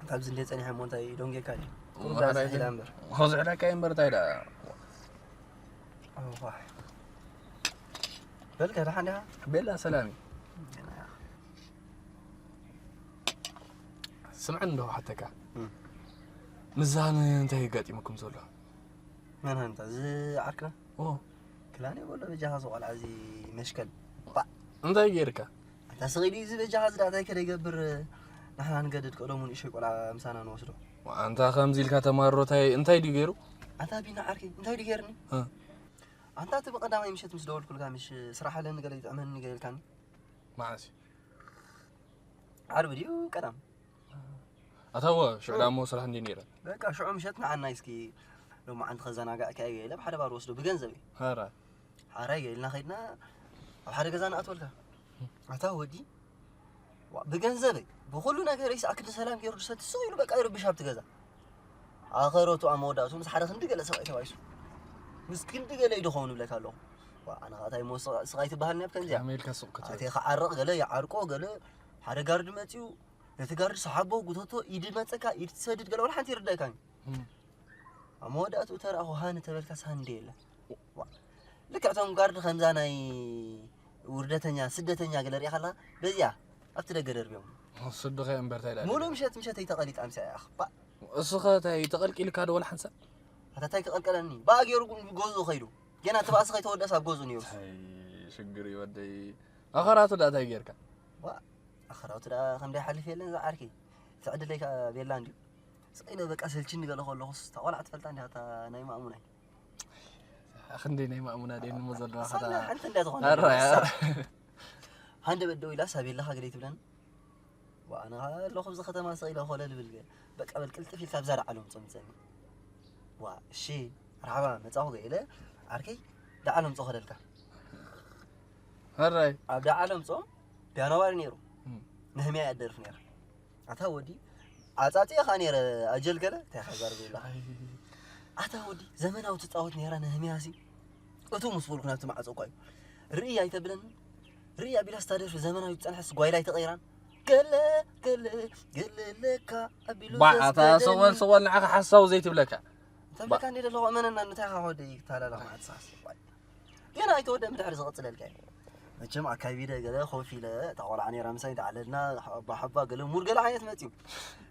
ካብዚ እንደ ጸኒሐ እሞ እንታይ ዶንጌካ ድዩ? ቁሩብ ደኣ ዝሕላ እምበር። ዝሕላካ እምበር እንታይ ደኣ? እዋይ። በልከ ደሓን ዲኻ? ቤላ ሰላም እዩ። ስምዐኒ እንዶ ሓተካ። እም። ምዛን እንታይ ገጢሙኩም ዘሎ? መን ሃንታ? እዚ ዓርክና? ኦ። ክላኔ በሎ በጃኻ እዚ ቆልዓ እዚ መሽከል። ባ። እንታይ ጌርካ? ኣንታ ስቕ ኢሉ እዚ በጃኻ እዚ ዳእታይ ከደይገብር ንሕና ንገድድ ቀደሙ ንእሽተይ ቆልዓ ምሳና ንወስዶ። ኣንታ ከምዚ ኢልካ ተማርሮ እንታይ፣ እንታይ ድዩ ገይሩ? ኣንታ ቢና ዓርከይ እንታይ ድዩ ገይርኒ? እ። ኣንታ እቲ ብቐዳማይ ምሸት ምስ ደወልኩልካ ምሽ ስራሕ ኣለኒ ገለ ይጥዕመኒ ገለ ኢልካኒ? መዓስ እዩ? ዓርቢ ድዩ ቀዳም? ኣታወ ሽዑ ዳሞ ስራሕ እንዲ ነይረ። በቃ ሽዑ ምሸት ንዓናይ እስኪ ሎማዓንቲ ከዘናጋዕካ እየ ኢለ ብሓደ ባር ወስዶ ብገንዘብ እዩ። ኧረ። ሓራይ ኢልና ከይድና ኣብ ሓደ ገዛ ንኣትወልካ። ኣታ ወዲ ዋ፣ ብገንዘበይ ብኹሉ ነገረይ ሰኣክዲ ሰላም ገይሩ ድሰቲ ስቕ ኢሉ በቃ ይርብሽ ኣብቲ ገዛ። ኣኸረቱ ኣብ መወዳእቱ ምስ ሓደ ክንዲ ገለ ሰብኣይ ተባይሱ። ምስ ክንዲ ገለ እዩ ድኸውን እብለካ ኣለኹ። ዋ፣ ኣነ ኸኣ እንታይ እሞ ስቕ-፣ ስቕ ኣይትበሃልኒ ኣብ ከምዚኣ። ከመይ ኢልካ ስቕ ክትብል? ኣቴ ክዓርቕ ገለ ይዓርቆ ገለ ሓደ ጋርዲ መጺኡ ነቲ ጋርዲ ሰሓቦ ጉተቶ ኢድ መጸካ ኢድ ትሰድድ ገለ ወላ ሓንቲ ይርዳእካኒ። እም። ኣብ መወዳእትኡ ተራእኹ ሃኒ ተበልካስ ሃኒ እንደ የለ። ዋ፣ ልክዕ እቶም ጋርዲ ከምዛ ናይ ውርደተኛ ስደተኛ ገለ ሪኢኻ ኣለኻ? በዚኣ ኣብቲ ደገ ደርብዮም። ስድኸ እምበር እንታይ ደኣ? ሙሉእ ምሸት ምሸት ኣይተቐሊጣ ምሳኣ እያ። ባ። እሱ ኸ እንታይ ተቐልቂልካ ዶ ወላ ሓንሳብ? ኣታ እንታይ ክቐልቀለኒ? ብኣ ገይሩ ግን ገዝኡ ኸይዱ። ገና እቲ ባእሲ ከይተወደስ ኣብ ገዝኡ ነይሩ። ኣይ፣ ሽግር እዩ ወደይ። ኣኸራቱ ደኣ እንታይ ጌርካ? ዋ፣ ኣኸራቱ ደኣ ከም ደይሓልፍ የለን ዝዓርከይ። እቲ ዕድለይ ከኣ ቤላ እንድዩ። ስቕ ኢለ በቃ ሰልችኒ ገለ ከለኹስ፣ እታ ቆልዓ ትፈልጣ እንዲኻ፣ እታ ናይ ማእሙናይ። ክንደይ ናይ ማእሙና ደየንሞ ዘለዋ ሳላ ከታ-፣ ሓንቲ እንድያ ዝኾነ ኣራ፣ እያ። ኣራ። ሃንደበት ደው ኢላስ ኣቤላኻ ግደይ ትብለኒ። ዋ፣ ኣነ ኸኣ ኣለኹ ኣብዚ ከተማ ስቕ ኢለ ኮለል ብል ገ-፣ በቃ በል ቅልጥፍ ኢልካ ኣብዛ ደዓሎም ጾም ጸኒ። ዋ፣ እሺ፣ መርሓባ መጻኹ ገ ኢለ ዓርከይ ደዓሎም ጾ ከለልካ። ኣራይ። ኣብ ደዓሎም ጾም ፒያኖ ባር ነይሩ። እም። ነህምያ እያ ትደርፍ ነይራ። ኣታ ወዲ፣ ዓጻጺ እየ ኸኣ ነይረ፣ ኣጀል ገለ፣ እንታይ ኢኻ ዛርብ ዘለኻ? ኣይ። ኣታ ወዲ፣ ዘመናዊ ትጻወት ነይራ ነህምያሲ። እቱ ምስ በልኩ ናብቲ ማዕጾ እኳ እዩ። ርእይ ኣይተብለኒ። ርእይ ኣቢላ ስታደርፊ ዘመናዊ ዝጸንሐስ ጓይላ ኣይተቐይራን። ገለ ገለ ገለ ለካ ኣቢሉ ባዕ ኣታ ሰወል ሰወል ንዓኻ ሓሳዊ ዘይትብለካ። ተብለካ እንዴ ዘለኹ እመነና እንታይ ኻ ሆደ ይታላላ ማለት ሳስ። ገና ኣይተወደ ምድሕር ዝቕጽለልካ እዩ። መቸም ኣካቢደ ገለ ኮፍ ኢለ እታ ቆልዓ ነይራ ምሳይ ተዓለልና ሓባ ሓባ ገለ ሙር ገለ ዓይነት መጽዩ።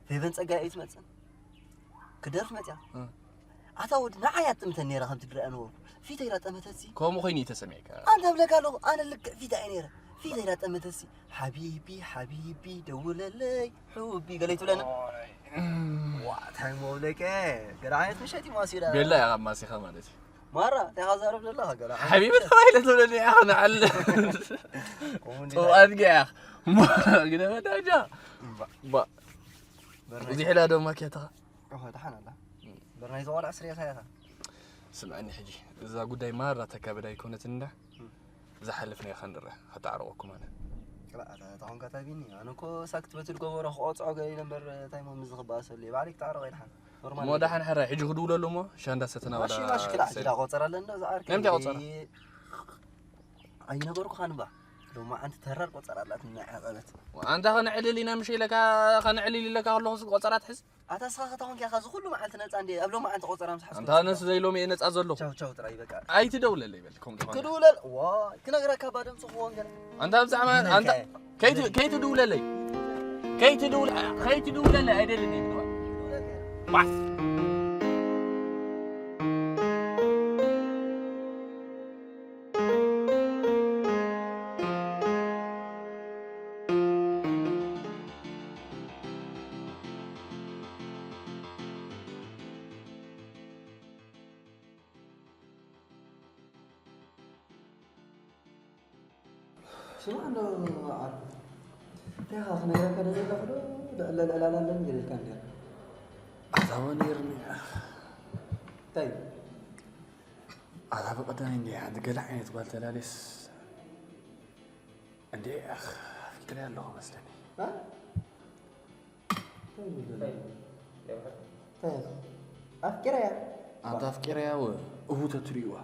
ፌቨን ጸጋይ ኣይትመጽን። ክደርፍ መጽያ። ኣታ ወዲ ንዓይ ኣጥምተን ነይራ ከምቲ ድረኣ ነበርኩ። ፊተይ ላጠመተሲ። ከምኡ ኮይኑ እዩ ተሰሚዕካ። ኣንተ ብለካ ኣለኹ ኣነ ልክዕ ፊት ኣይ ነይረ። ፊተይ ላጠመተሲ። ሓቢቢ ሓቢቢ ደውለለይ ሑቢ ገለ ይትብለና። ዋ ታይም ወብለከ ገለ ዓይነት ምሸት እዩ ማሲዳ። ቤላ ኢኻ ማሲኻ ማለት እዩ። ማራ እንታይ ኻዛረብ ዘለኻ ገለ ዓይነት ሓቢቢ ምሸት። ተባሂለ ትብለኒ ኢኻ ንዓል። ከምኡ እንዲ ጥዋት ገያ ግደ መዳጃ እምባ። ባ በርናይ ብዙሕ ኢላ ዶ ማኪያትኻ? ኦሆ ደሓን ኣላ። በርናይ ዝቆልዓ ስርየኻ ኢኻ። ስምዐኒ ሕጂ እዛ ጉዳይ ማራ ተካበዳ ኣይኮነትን እንዳ ዝሓለፍናዮ ኸንድረ ከተዓርቆኩም ኣነ። ቅብኣት ተኾንካ ታቢኒ ኣነ እኮ ሳክት በቲ ዝገበሮ ክቆፅዖ ገለ ኢለ እምበር እንታይ ሞ ምዝ ክበኣሰሉ እየ ባዕለይ ክተዓርቆ ይድሓን። ኖርማል እሞ እዩ። ዳሓን ሕራይ ሕጂ ክድውለሉ እሞ ሻንዳ ሰተና ማሺ ዋላ ማሺ ክላ ሰ- ሕጂ ዳ ቆፀር ኣለ እንዶ ዝዓርከ ናይ ምንታይ ቆፀር? ኣይነገርኩኻን እባ ሎማዓንቲ ተራር ቆፀር ኣላትኒ ናይ ዓቐበት። ኣንታ ኸነዕልል ኢና ምሽ ኢለካ ኸነዕልል ኢለካ ከለኹ ቆፀራ ትሕዝ። ኣታ ስኻ ኸታ ኾንካ ኢኻ እዚ ኩሉ መዓልቲ ነፃ እንዴ ኣብ ሎማዓንቲ ቆፀራ ምስ ሓዝኩ ኣንታ ነስ ዘይሎም እየ ነፃ ዘለኹ። ቻው ቻው ጥራይ በቃ። ኣይትደውለለይ በል ከምኡ ተኾነ። ክድውለል ዋይ ክነግረካ እባ ድምፂ ክኾን ገለ። ኣንታ ብዛዕባ ኣንታ ከይት- ከይትድውለለይ ከይትድውለ- ከይትድውለለይ ኣይደልን እየ ምድዋል። ዋስ ስማዕ እንዶ ዓርኩ እንታይ ኢኻ ክነግረካ ዶ ዘለኹ ዶ ልዕለ ልዕላላ ኣለኒ ገለ ኢልካ እንዲያ ኣታወ ነይርኒ እንታይ ኣታ ብቐዳይ እንዲ ሓንቲ ገለ ዓይነት ጓል ተላልየስ እንዲ ኣፍቂረ ኣለኹ መስለኒ እ? እንታይ ይብል ዘሎ? እንታይ ኢኻ? ኣፍቂረያ ኣንታ ኣፍቂረያ ወ እቡ ተትርእይዋ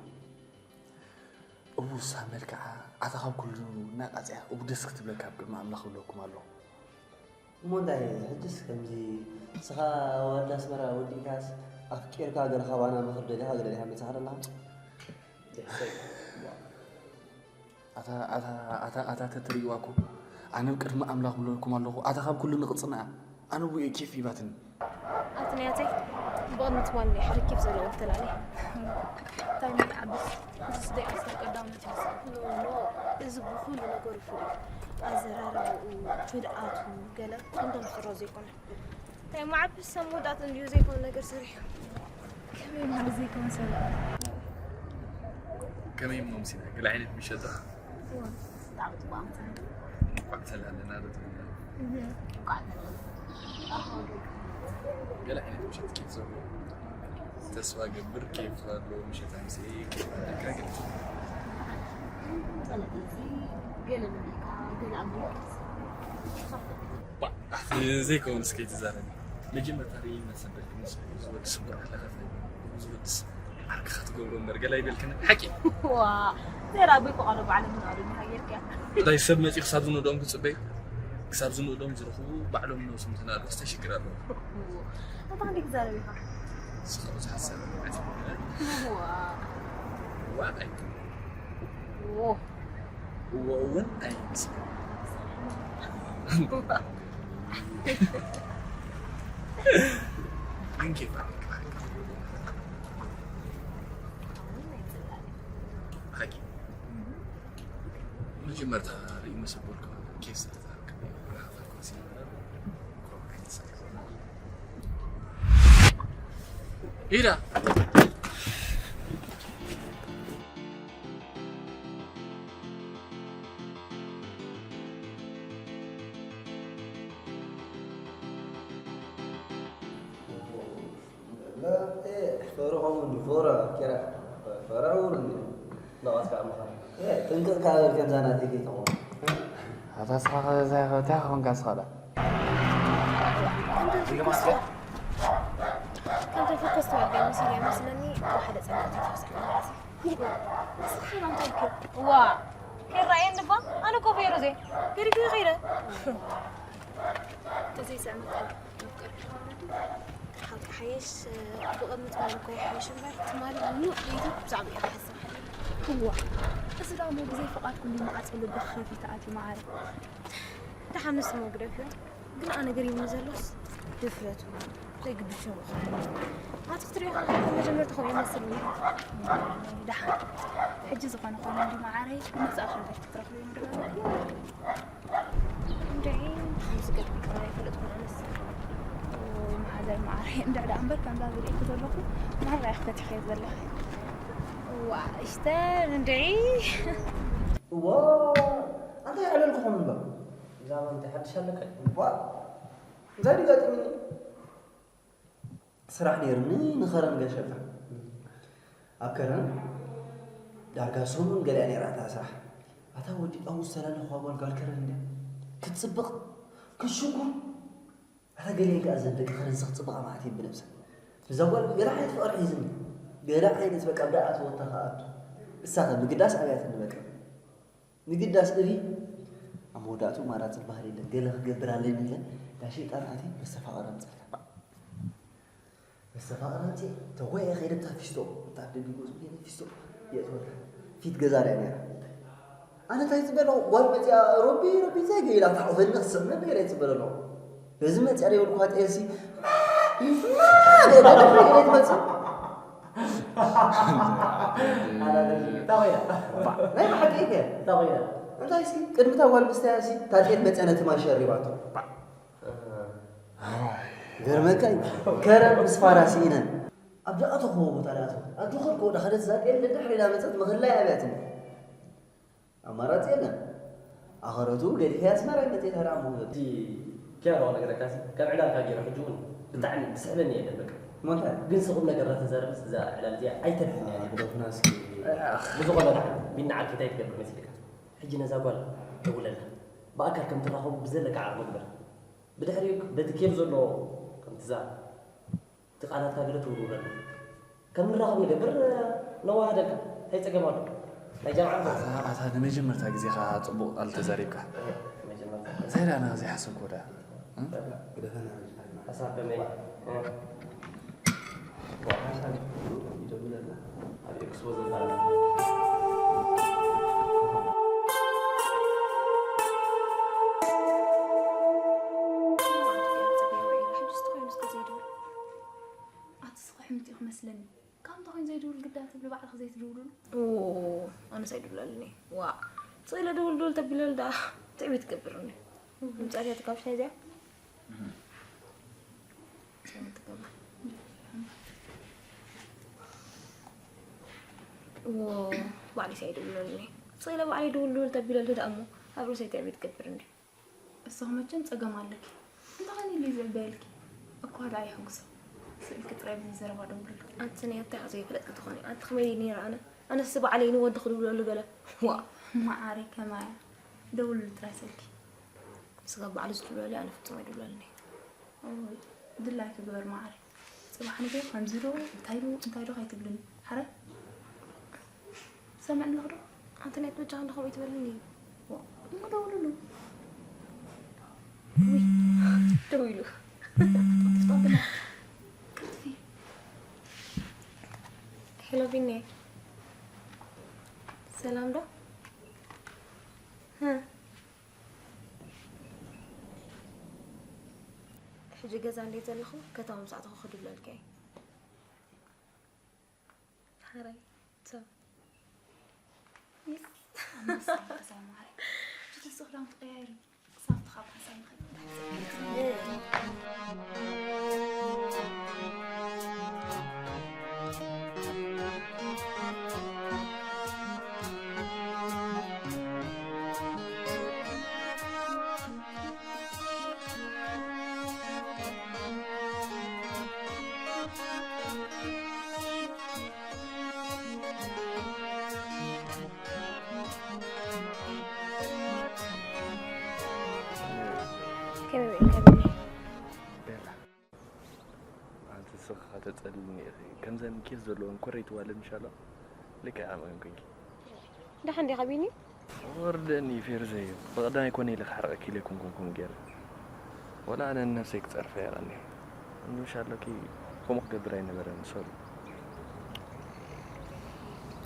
እቡ ሳብ መልክዓ ኣታ ካብ ኩሉ እናቃፅያ እቡ ደስ ክትብለካ ኣብ ቅድሚ ኣምላኽ እብለኩም ኣለኹ እሞ እንታይ ሕጅስ ከምዚ ንስኻ ወዲ ኣስመራ ወዲእካስ ኣፍቂርካ ገለ ካባና ምኽሪ ደሊኻ ገለ ዲኻ መፂኻ ዘለኻ ኣታ ኣታ ኣታ ኣታ ተትርእይዋ እኮ ኣነ ኣብ ቅድሚ ኣምላኽ ብለኩም ኣለኹ ኣታ ካብ ኩሉ ንቕጽንኣ ኣነ ብኡ ኬፍ ሂባትኒ ኣቲ ናያተይ ብቕድሚ ትማሊ ሓደ ኬፍ ዘለዎ ተላሊ እንታይ ምን ዓብስ እዚስ ደይ ኣስተር ቀዳምነት ይመስል ኖ ኖ እዚ ብኹሉ ነገሩ ፍሉይ ኣዘራርባኡ ትድኣቱ ገለ ከምቶም ዝፍሮ ዘይኮነ እንታይ መዓብስ ሰብ መወዳእቲ እንድዩ ዘይኮነ ነገር ሰሪሑ ከመይ ማለት ዘይኮነ ሰብ ከመይ እሞ ምሲና ገለ ዓይነት ምሸት ዶ እንኳዕ ተላለና ዶ ትብልና ገለ ዓይነት ምሸት ኬፍ ዘሎ ተስፋ ገብር ኬፍ ኣሎ ምሸት ኣምሲ ኬፍ ኣሎ ክረግጥ ገለ ምንካ ገለ ኣብ ዘይከውን እስከ ይትዛረብ መጀመርታ ርእይ መሰበክ ምስ ዝወዲ ስቡር ኣለኸፈ ዝወድስ ዓርክኻ ትገብሮ እምበር ገላ ይበልክን ሓቂ ዋ ዘራ ኣቦይ ፈቃዶ ባዕለ ምን ኣሉ ሃየርካ እንታይ ሰብ መፂ ክሳብ ዝንእዶም ክፅበዩ ክሳብ ዝንእዶም ዝረኽቡ ባዕሎም ነብሶም ተናዶ ዝተሽግር ኣለዎ ኣታ ክንደይ ክዛረብ ኢኻ ስኻኡ ዝሓሰብ ዋ ዋጣይ ዎ እዎ እውን ኣይመስልን ግን ኬፍ ኣለካ ሓቂ መጀመርታ ርእዩ መሰቦልካ ኬፍ ስለዝሃብካ ኢዳ ፈርዖን ፈራ ኪራ ፈርዖን ናዋትካ ምዃን ጥንቅቕ ካብ ከምዛ ናተይ ከይትኾን ኣታ ስኻ እንታይ ኾንካ ስኻ ዳ ከምቶም ፈኮስ ተዋጋይ መሲሉ መስለኒ ሓደ ጸንቀት ይፈስሕ ማለት እዩ ንስኻ እንታይ ዋ ይረኣየኒ እባ፣ ኣነ እኮ ፌሮዜ ገዲፈዮ ከይደ። ዘይስዕመካ መፍቀር ሓቂ ሓይሽ ብቕድሚ ትመን እኮ ይሓይሽ እምበር ትማሊ ሙሉእ ለይቲ ብዛዕባ እየ ክሓስብ ሓሊፈ። እዋ፣ እዚ ደኣ እሞ ብዘይ ፍቓድኩ እንዲ መዓት ዘሎ ብኸፊት ኣትዩ መዓረ። ደሓን ንሱ መጉደፍ እዩ። ግን ኣነ ገሪሙኒ ዘሎስ ድፍረቱ። ዘይግድሾ ምዃኑ። ኣቲ ክትሪኦ ከለኻ መጀመርታ ከምኡ ይመስል ነይሩ። ደሓን። ሕጂ ዝኾነ ኾነ እንዲ መዓረይ ብነጻ ፍርደት ክትረኽብዮ ምድላው። እንድዒ፣ ከምዚ ገጥሚ ከማን ኣይፈለጥኩን ኣነስ። ኦይ፣ መሓዛይ መዓረይ፣ እንድዒ ደኣ እምበር ከምዛ ዝርእየኪ ዘለኹ መዓረይ ክፈትሕዮ ዘለኺ። ዋ፣ እሽተን እንድዒ። እዋ፣ ኣንታይ ኣዕለልኩኹም እምበር? ዛባ እንታይ ሓድሽ ኣለካ? ዋ፣ እንታይ ድዩ ገጢሙኒ? ስራሕ ነይሩኒ ንኸረን ገሸፋ። ኣብ ከረን ዳርጋ ሰሙን ገሊኣ ነይራ እታ ስራሕ። ኣታ ወዲ ጳውሎስ ዝተላለኹዋ ጓል፣ ጓል ከረን እንድያ። ክትጽብቕ፣ ክትሽኩር። ኣታ ገሊኤን ከኣ እዘን ደቂ ከረንሲ ክትጽብቓ ማለት እየን ብነብሰን። እዛ ጓል ገለ ዓይነት ፍቕሪ ሒዝኒ። ገለ ዓይነት በቃ ኣብ ደኣ ኣትወታ ከኣ ኣቱ። እሳ ኸ ምግዳስ ኣብያትኒ በቃ። ንግዳስ እቢ ኣብ መወዳእትኡ ማራ ዝበሃል የለን። ገለ ክገብር ኣለኒ ኢለ እንዳ ሸይጣን ኣትየ መስተፋቕር ኣምፀልካ። መስተፋቕር ኣምፅየ ተጎየ ከይደ እታ ፊስቶ፣ እታ ኣብ ደጊ ገዝኡ ከይደ ፊስቶ የእትወልካ። ፊት ገዛ ድያ ነይራ። ኣነ እንታይ ዝፅበ ኣለኹ? ጓል መፅያ ሮቢ ሮቢ እንታይ ገይራ ታዕወኒ ክስዕመ ገይረ ይፅበ ኣለኹ። በዚ መፅያ ደይበልኩ ፋጥኤሲ ገለ ትመፅእ። እንታይ ኮይና? እንታይ ብሓቂ እየ? እንታይ ኮይና? እንታይ እስኪ ቅድሚ እታ ጓል ምስተያሲ እታ ጤል መፅያ ነቲ ማይ ሸሪባቶ። ገርመካ እዩ። ከረን ምስ ፋራ ስኢነን ኣብ ዝኣተኽዎ ቦታ ድኣተው። ኣብ ዝኸድክዎ ዳኸደት እዛ ጤል ደድሕሪ ኢላ መፀት ምኽላይ ኣብያትኒ። ኣማራጺ የለን። ኣኸረቱ ገዲፈ ኣስመራ መጽኤ ተራ መውለድ። እቲ ኪያሮ ነገረካሲ ካብ ዕላልካ ገይረ ሕጂ እውን ብጣዕሚ ዝስሕበኒ የለን በቃ። ሞንታ ግን ስቑም ነገር እናተዛረበስ እዛ ዕላል እዚኣ ኣይተርፍን እያ። ግደፉና እስኪ። ብዝኾነ ደሓን ቢና ዓርኪት ኣይትገብር መሲልካ። ሕጂ ነዛ ጓል ደውለላ። ብኣካል ከም ትራኸቡ ብዘለካ ዓቕሚ ግበር። ብድሕሪኡ በቲ ኬብ ዘሎ ከምቲ እዛ እቲ ቃላትካ ገለ ትውርውረና። ከም ንራኸብ ንገብር ነዋህደካ። እንታይ ጸገም ኣሎ? ናይ ጃምዓ ኣታ፣ ኣታ ንመጀመርታ ግዜኻ ጽቡቕ ቃል ተዛሪብካ። መጀመርታ። እንታይ ደኣ ኣነ ዘይሓሰብኩ ደኣ? እ? ሓሳብ ከመይ? እ? ኣብ ኤክስፖ ዘፋር። ኣቲ ስኺ ሕምቲ ኢኺ መስለኒ። ካብ እንታይ ኮይኑ ዘይድውል ግዳ ትብሊ ባዕልኺ ዘይትድውልሉ? ኦ፣ ኣነስ ኣይድውለሉን እየ። ዋእ፣ ስቕ ኢለ ድውል ድውል ተቢለሉ ደኣ ትዕቢት ትገብርኒ። ምጻእትያ ትጋብሽ ናይ እዚኣ? ዎ፣ ባዕሊስ ኣይድውለሉን እየ። ስቕ ኢለ ባዕለይ ድውል ድውል ተቢለሉ ደኣ እሞ ኣብ ርእሰይ ትዕቢት ትገብርኒ። እሱ መቸም ጸገም ኣለኪ። እንታይ ኢሉ እዩ ዝዕበየልኪ? እኳ ደኣ የሕጉሶ። ስእልኪ ጥራይ ብዘረባ ደንጉልልኪ። ኣንቲ ናይ ኣታ ዘይፈለጥኪ ትኾኒ። ኣንቲ ከመይ ኢለ ነይረ ኣነ? ኣነስ ባዕለይ ንወዲ ክድውለሉ ገለ። ዋእ። መዓረይ ከማያ። ደውልሉ ጥራይ ስእልኪ። ስጋብ ባዕሉ ዝድውለለይ ኣነ ፍጹም ኣይድውለልን እየ። ኦይ፣ ድላይኪ ግበር መዓረይ። ጽባሕ ንግሆ ከምዚ ዶ፣ እንታይ ዶ፣ እንታይ ዶ ከይትብልኒ። ሓራይ? ሰምዕ ኣለኹ ዶ? ኣንቲ ናይ በጃኻ እንዶ ከምኡ ይትበልኒ። ዋ፣ እሞ ደውልሉ። ውይ፣ ደው ኢሉ። ጥፍጣፍ ብላ። ቀጥፊ። ሄሎ ቢኒ። ሰላም ዶ? ሀ? ሕጂ ገዛ እንዴ ዘለኹ ከተማ ምስ ኣተኹ ክድውለልካ እየ። ሓራይ፣ ቻው። ይስ። ኣንበሳ ገዛ ማረይ። እቲ ተስእ ክዳውንቲ ቀያይሪ። ክሳብ ትኻብ ሓሳብ ንኸይድ። ከመይ ውዒልካ ቢኒ? ቤላ፣ ኣንቲ ስኽኻ ተጸልልኒ ኢኺ። ከምዘን ኬፍ ዘለወን ኮረይቲ ዋለ ምሻሎ ልክዕ ከምኣን ኮንኪ። ደሓን ዲኻ ቢኒ? ወርደኒ ፌርዘይ፣ ብቐዳማይ ኮነ ኢለ ክሓርቐኪ ኢለ ኣይኮንኩን ከምኡ ገይረ። ወላ ኣነ ንነብሰይ ክጸርፈ እየ ቀንየ። እንዱ ሻሎኪ ከምኡ ክገብር ኣይነበረን፣ ሶሪ።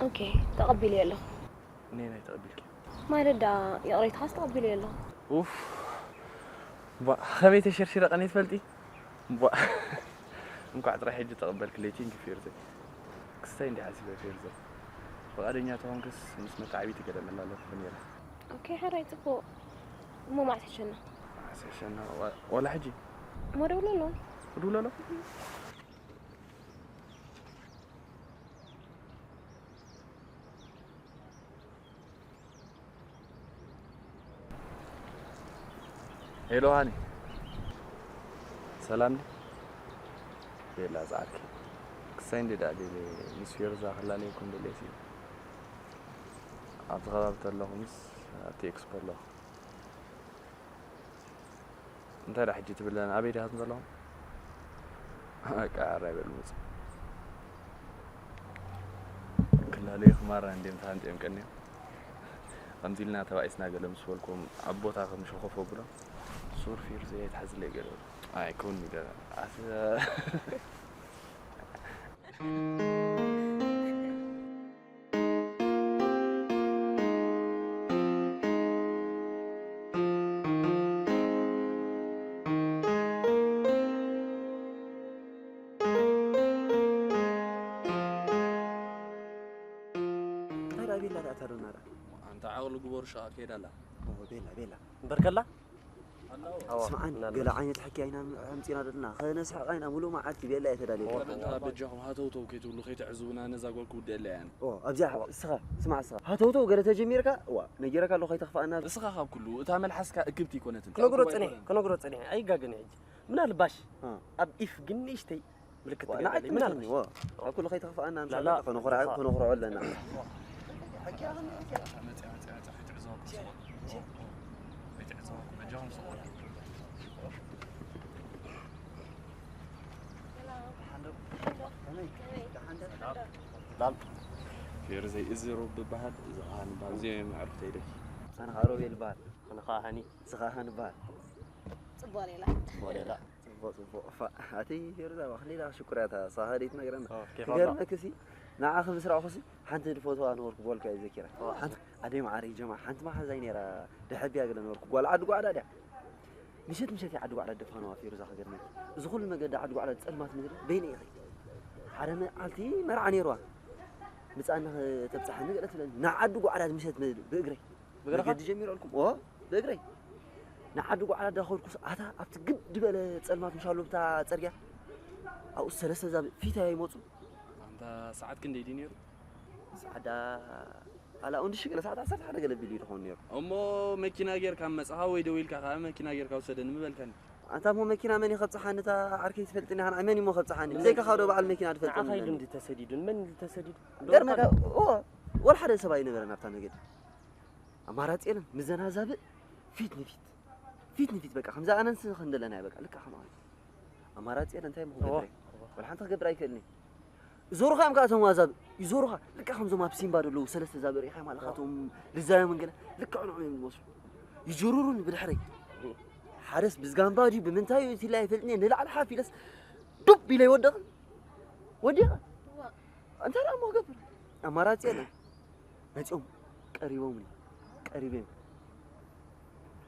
ኦኬ፣ ተቐቢለዮ ኣለኹ። ነየናይ ተቐቢልኪ? ማለት ደኣ ይቕሬታኻስ ተቐቢለዮ ኣለኹ። ኡፍ፣ ቧእ፣ ከመይ ተሸርሺረ ቀንየ ትፈልጢ? ቧእ፣ እንኳዕ ጥራይ ሕጂ ተቐበልክለይ፣ ቴንኪ ፌርዘይ። ክስታይ እንዲ ሓሲበ ፌርዘይ። ፍቓደኛ ተኾንክስ ምስ መተዓቢቲ ገለ መላለኹ ነይረ። ኦኬ፣ ሕራይ ጽቡቕ። እሞ መዓስ ሕሸና? መዓስ ሕሸና? ዋ-፣ ዋላ ሕጂ? እሞ ደውለሎም። ክድውለሎም? ሄሎ ሃኒ፣ ሰላም ዲ? ቤላ ጻዕርኪ ክሳይ እንዲ ዳኣ ቤለ ምስ ፌርዛ ክላለየኩም ደልየሲ ኣብቲ ከባቢ ተለኹምስ ኣብቲ ኤክስፖ ኣለኹ። እንታይ ደኣ ሕጂ ትብለና? ኣበይ ዲኻትም ዘለኹም? በቃ ኣራይ በሉ ምጹ። ክላለዩ ክማራ እንድዮም ተሃንጥዮም ቀንዮም። ከምዚ ኢልና ተባኢስና ገለ ምስ በልኩም ኣብ ቦታ ከም ሸኾፍ ኣብሎም። ሶሪ ፌርዘይ ኣይትሓዝለይ ገለ በሉ። ኣይከውን ኢለ ኣስ እንታይ ደኣ ቤላ ደኣ እታ ዶና ደኣ? ኣንታ ዓቕሊ ግበሩ ሸቓ ከይዳ ኣላ። ኦ፣ ቤላ፣ ቤላ። እምበር ከላ ስምዓኒ፣ ገለ ዓይነት ሕክያ ኢና ኣምፂና ዘለና። ከነስሕቓ ኢና፣ ሙሉእ መዓልቲ ቤላ እየ ተዳልየ። እታ በጃኹም ሃተውተው ከይትብሉ ከይተዕዝቡና ነዛ ጓል ክውድአላ እያ። ኣነ። ኦ፣ ኣብዚኣ እስኻ፣ ስማዕ እስኻ። ሃተውተው ገለ ተጀሚርካ፣ እዋ፣ ነጊረካ ኣለኹ ከይተኽፍኣና። እስኻ ካብ ኩሉ፣ እታ መልሓስካ እክብቲ ኣይኮነትን። ክነግሮ ጸኒሐ፣ ክነግሮ ጸኒሐ። ኣይጋገን ሕጂ። ምናልባሽ ኣብ ኢፍ ግን ንእሽተይ ምልክት ትገብረለይ። ምናልባሽ። ኣብ ኩሉ ከይተኽፍኣና፣ ምሻ ላላ። ከነኹርዖ ኣለና። ፌርዘይ፣ እዚ ሮቢ በሃል፣ እዚ ኸኣ ንበሃል። እዚኦም እዮም ኣዕሩኽተይ ደቂ። ኣነ ኸኣ ሮቤል በሃል። ኣነ ኸኣ ሃኒ። ንስኻ ሃኒ በሃል። ጽቡቕ ሌላ። ጽቡቕ ሌላ። ጽቡቕ፣ ጽቡቕ። ፋ-፣ ኣቲ ፌርዛ፣ ዋኽ ሌላ ሽኩር እያ እታ፣ ንስኻ ከኣ ደይትነግረና። ኦ፣ ኬፍ ኣባ። ክገርመክሲ፣ ንዓኺ ምስ ረኣኹሲ፣ ሓንቲ ድፈትዋ ነበርኩ በልካ እየ ዘኪረ። ሓንቲ፣ ኣደይ መዓረይ ጀማ፣ ሓንቲ መሓዛይ ነይራ፣ ደሐብያ ገለ ነበርኩ። ጓል ዓዲ ጓዕዳ ድያ። ምሸት ምሸት እያ ዓዲ ጓዕዳ ደፋንዋ ፌርዛ ክገርመኪ። እዚ ኩሉ መገዲ ዓዲ ጓዕዳ ጸልማት ምድሪ በይነ ኢኺ። ሓደ መዓልቲ መርዓ ነይርዋ። ምጻና ከተብጽሓኒ ገለ ትብለኒ። ንዓዲ ጓዕዳ ምሸት ብ-፣ ብእግረይ። ብእግርኻ? መገዲ ጀሚረልኩም። ኦ፣ ብእግረይ። ንዓዲ ጓዕዳ ዳኸድኩስ ኣታ ኣብቲ ግድ በለ ጸልማት ምሻሉ ብታ ጸርግያ። ኣብኡ ሰለስተ ዛብ ፊት ኣይመጹ። ኣንታ ሰዓት ክንደይ ድዩ ነይሩ? ሰዓት ዳ-፣ ኣላ፣ እንድሺ ገለ ሰዓት ዓሰርተ ሓደ ገለ ቢሉ እዩ ድኸውን ነይሩ። እሞ መኪና ጌርካ መጻኻ ወይ ደው ኢልካ ከኣ መኪና ጌርካ ውሰደኒ ምበልካኒ? ኣንታ እሞ መኪና መን እዩ ከብጽሓኒ? እታ ዓርከይ ትፈልጥኒ ኢኻ፣ ንዓይ መን እዩ እሞ ከብጽሓኒ? ብዘይካኻ ዶ በዓል መኪና ድፈልጠኒ ንዓኻ ኢሉ ኣለኒ? እንዲ ተሰዲዱ፣ ንመን እንዲ ተሰዲዱ? ገርመካ፣ እዎ፣ ወላ ሓደ ሰብ ኣይነበረን ኣብታ መገዲ። ኣማራጺ የለን፣ ምዘናዛብእ ፊት ንፊት። ፊት ንፊት በቃ፣ ከምዛ ኣነንስ ክንደለና በቃ፣ ልክዕ ከምኣ። ኣማራጺ የለን፣ እንታይ እሞ ክገብር እየ? ወላ ሓንቲ ክገብር ኣይክእልን እየ። ይዞሩኻ እዮም ከኣ እቶም ኣዛብእ፣ ይዞሩኻ። ልክዕ ከምዞም ኣብ ሲምባ ዘለዉ ሰለስተ ዛብእ ርኢኻ ማለት፣ እቶም ልዛዮም እንገለ፣ ልክዕ ንዕኦም እዮም ዝመስሉ። ይጅሩሩኒ ብድሕረይ። ሓደስ ብዝጋምባ ድዩ፣ ብምንታይ እዩ እቲ ኢለ ኣይፈልጥን እየ። ንላዕሊ ሓፍ ኢለስ ዱብ ኢለ ይወድቕን። ወዲቐ። እንታይ ደኣ እሞ ክገብር? ኣማራጺ የለን። መጺኦም ቀሪቦምኒ። ቀሪበዮም።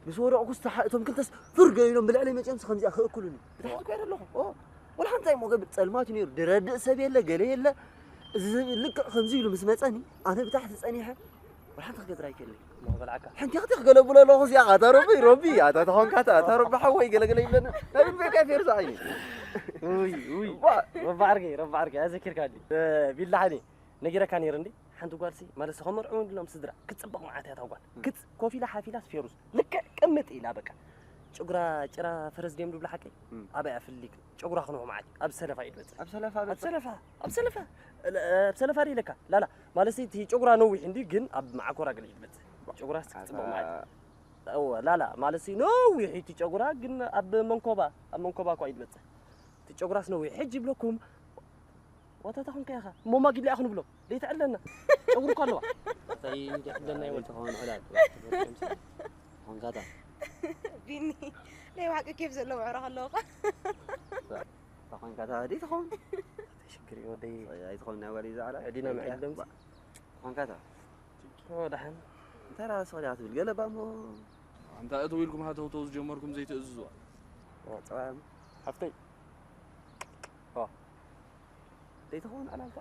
ምስ ወደቕኩስ ተሓ-፣ እቶም ክልተስ ፍርገ ኢሎም ብልዕለይ መጺኦምስ ከምዚኣ ክእክሉኒ። ብታሕቲ እኮ እየ ዘለኹ። ኦ፣ ወላ ሓንቲ እንታይ እሞ ክገብር? ጸልማት እዩ ነይሩ። ድረድእ ሰብ የለ፣ ገለ የለ። እዚ ልክዕ ከምዚ ኢሉ ምስ መጸኒ፣ ኣነ ብታሕቲ ጸኒሐ፣ ወላ ሓንቲ ክገብር ኣይክእልን። እሞ ክበልዓካ። ሕንቲኽቲኽ ገለ ብሎ ኣለኹ እዚኣ፣ ኣታ ሮቢ፣ ሮቢ፣ ኣታ ተኾንካ፣ ኣታ፣ ኣታ ሮቢ ሓወይ፣ ገለ ገለ ይብለና። ናይ ብልቤካ ፌርዛ ዓይኒ። ውይ፣ ውይ። ዋ። ረባ ዓርከይ፣ ረባ ዓርከይ፣ ኣዘኪርካኒ። እ፣ ቢላሓኒ፣ ነጊረካ ነይረ እንዲ፣ ሓንቲ ጓልሲ፣ ማለት፣ ከመርዕው እንድሎም ስድራ፣ ክትጽብቕ መዓት እያ እታ ጓል። ክትጽ-፣ ኮፍ ኢላ ሓፍ ኢላስ ፌሩዝ፣ ልክዕ ቅምጥ ኢላ፣ በቃ። ጨጉራ ጭራ ፈረስ ድዮም ድብሉ ሓቀይ? እም። ኣበይ ኣፍሊክ? ጨጉራ ክንሆ መዓት፣ ኣብ ሰለፋ እዩ ድበጽሕ። ኣብ ሰለፋ ኣብ በጽሕ። ሰለፋ፣ ኣብ ሰለፋ። ለ-፣ ኣብ ሰለፋ ድዩ ኢለካ? ላላ፣ ማለት፣ እቲ ጨጉራ ነዊሕ እንዲ፣ ግን ኣብ መዓኮራ ገለ እዩ ድበጽሕ። ጨጉራ ክትጽብቕ ኣታ መዓት። እወ፣ ላላ፣ ማለት፣ ነዊሕ እቲ ጨጉራ፣ ግን ኣብ መንኮባ፣ ኣብ መንኮባ እኳ እዩ ድበጽሕ። እቲ ጨጉራስ ነዊሕ። ሕጂ ይብለኩም፣ ዋታታ ኹንካ ኢኻ እሞ ማጊድ ሊኣ ክንብሎ ዘይትዕለና ጨጉሪ እኮ ኣለዋ እንታይ ይዕለና ይወል ተኾን ዕላል ኾንካታ ቢኒ ናይ ብሓቂ ኬፍ ዘለዎ ዕረ ከለውኻ ተኾንካታ ደይ ተኾን ሽግር ወደይ ኣይትኾን ናይ ወለይ ዛዕላ ዲና ምዕለም ተኾንካታ ደሓን እንታይ ራስ ወዲያ ትብል ገለ ባሞ ኣንታ እተው ኢልኩም ሃተውተው ዝጀመርኩም ዘይትእዝዙዋ ጸባም ሓፍተይ ዘይትኸውን ዕላልታ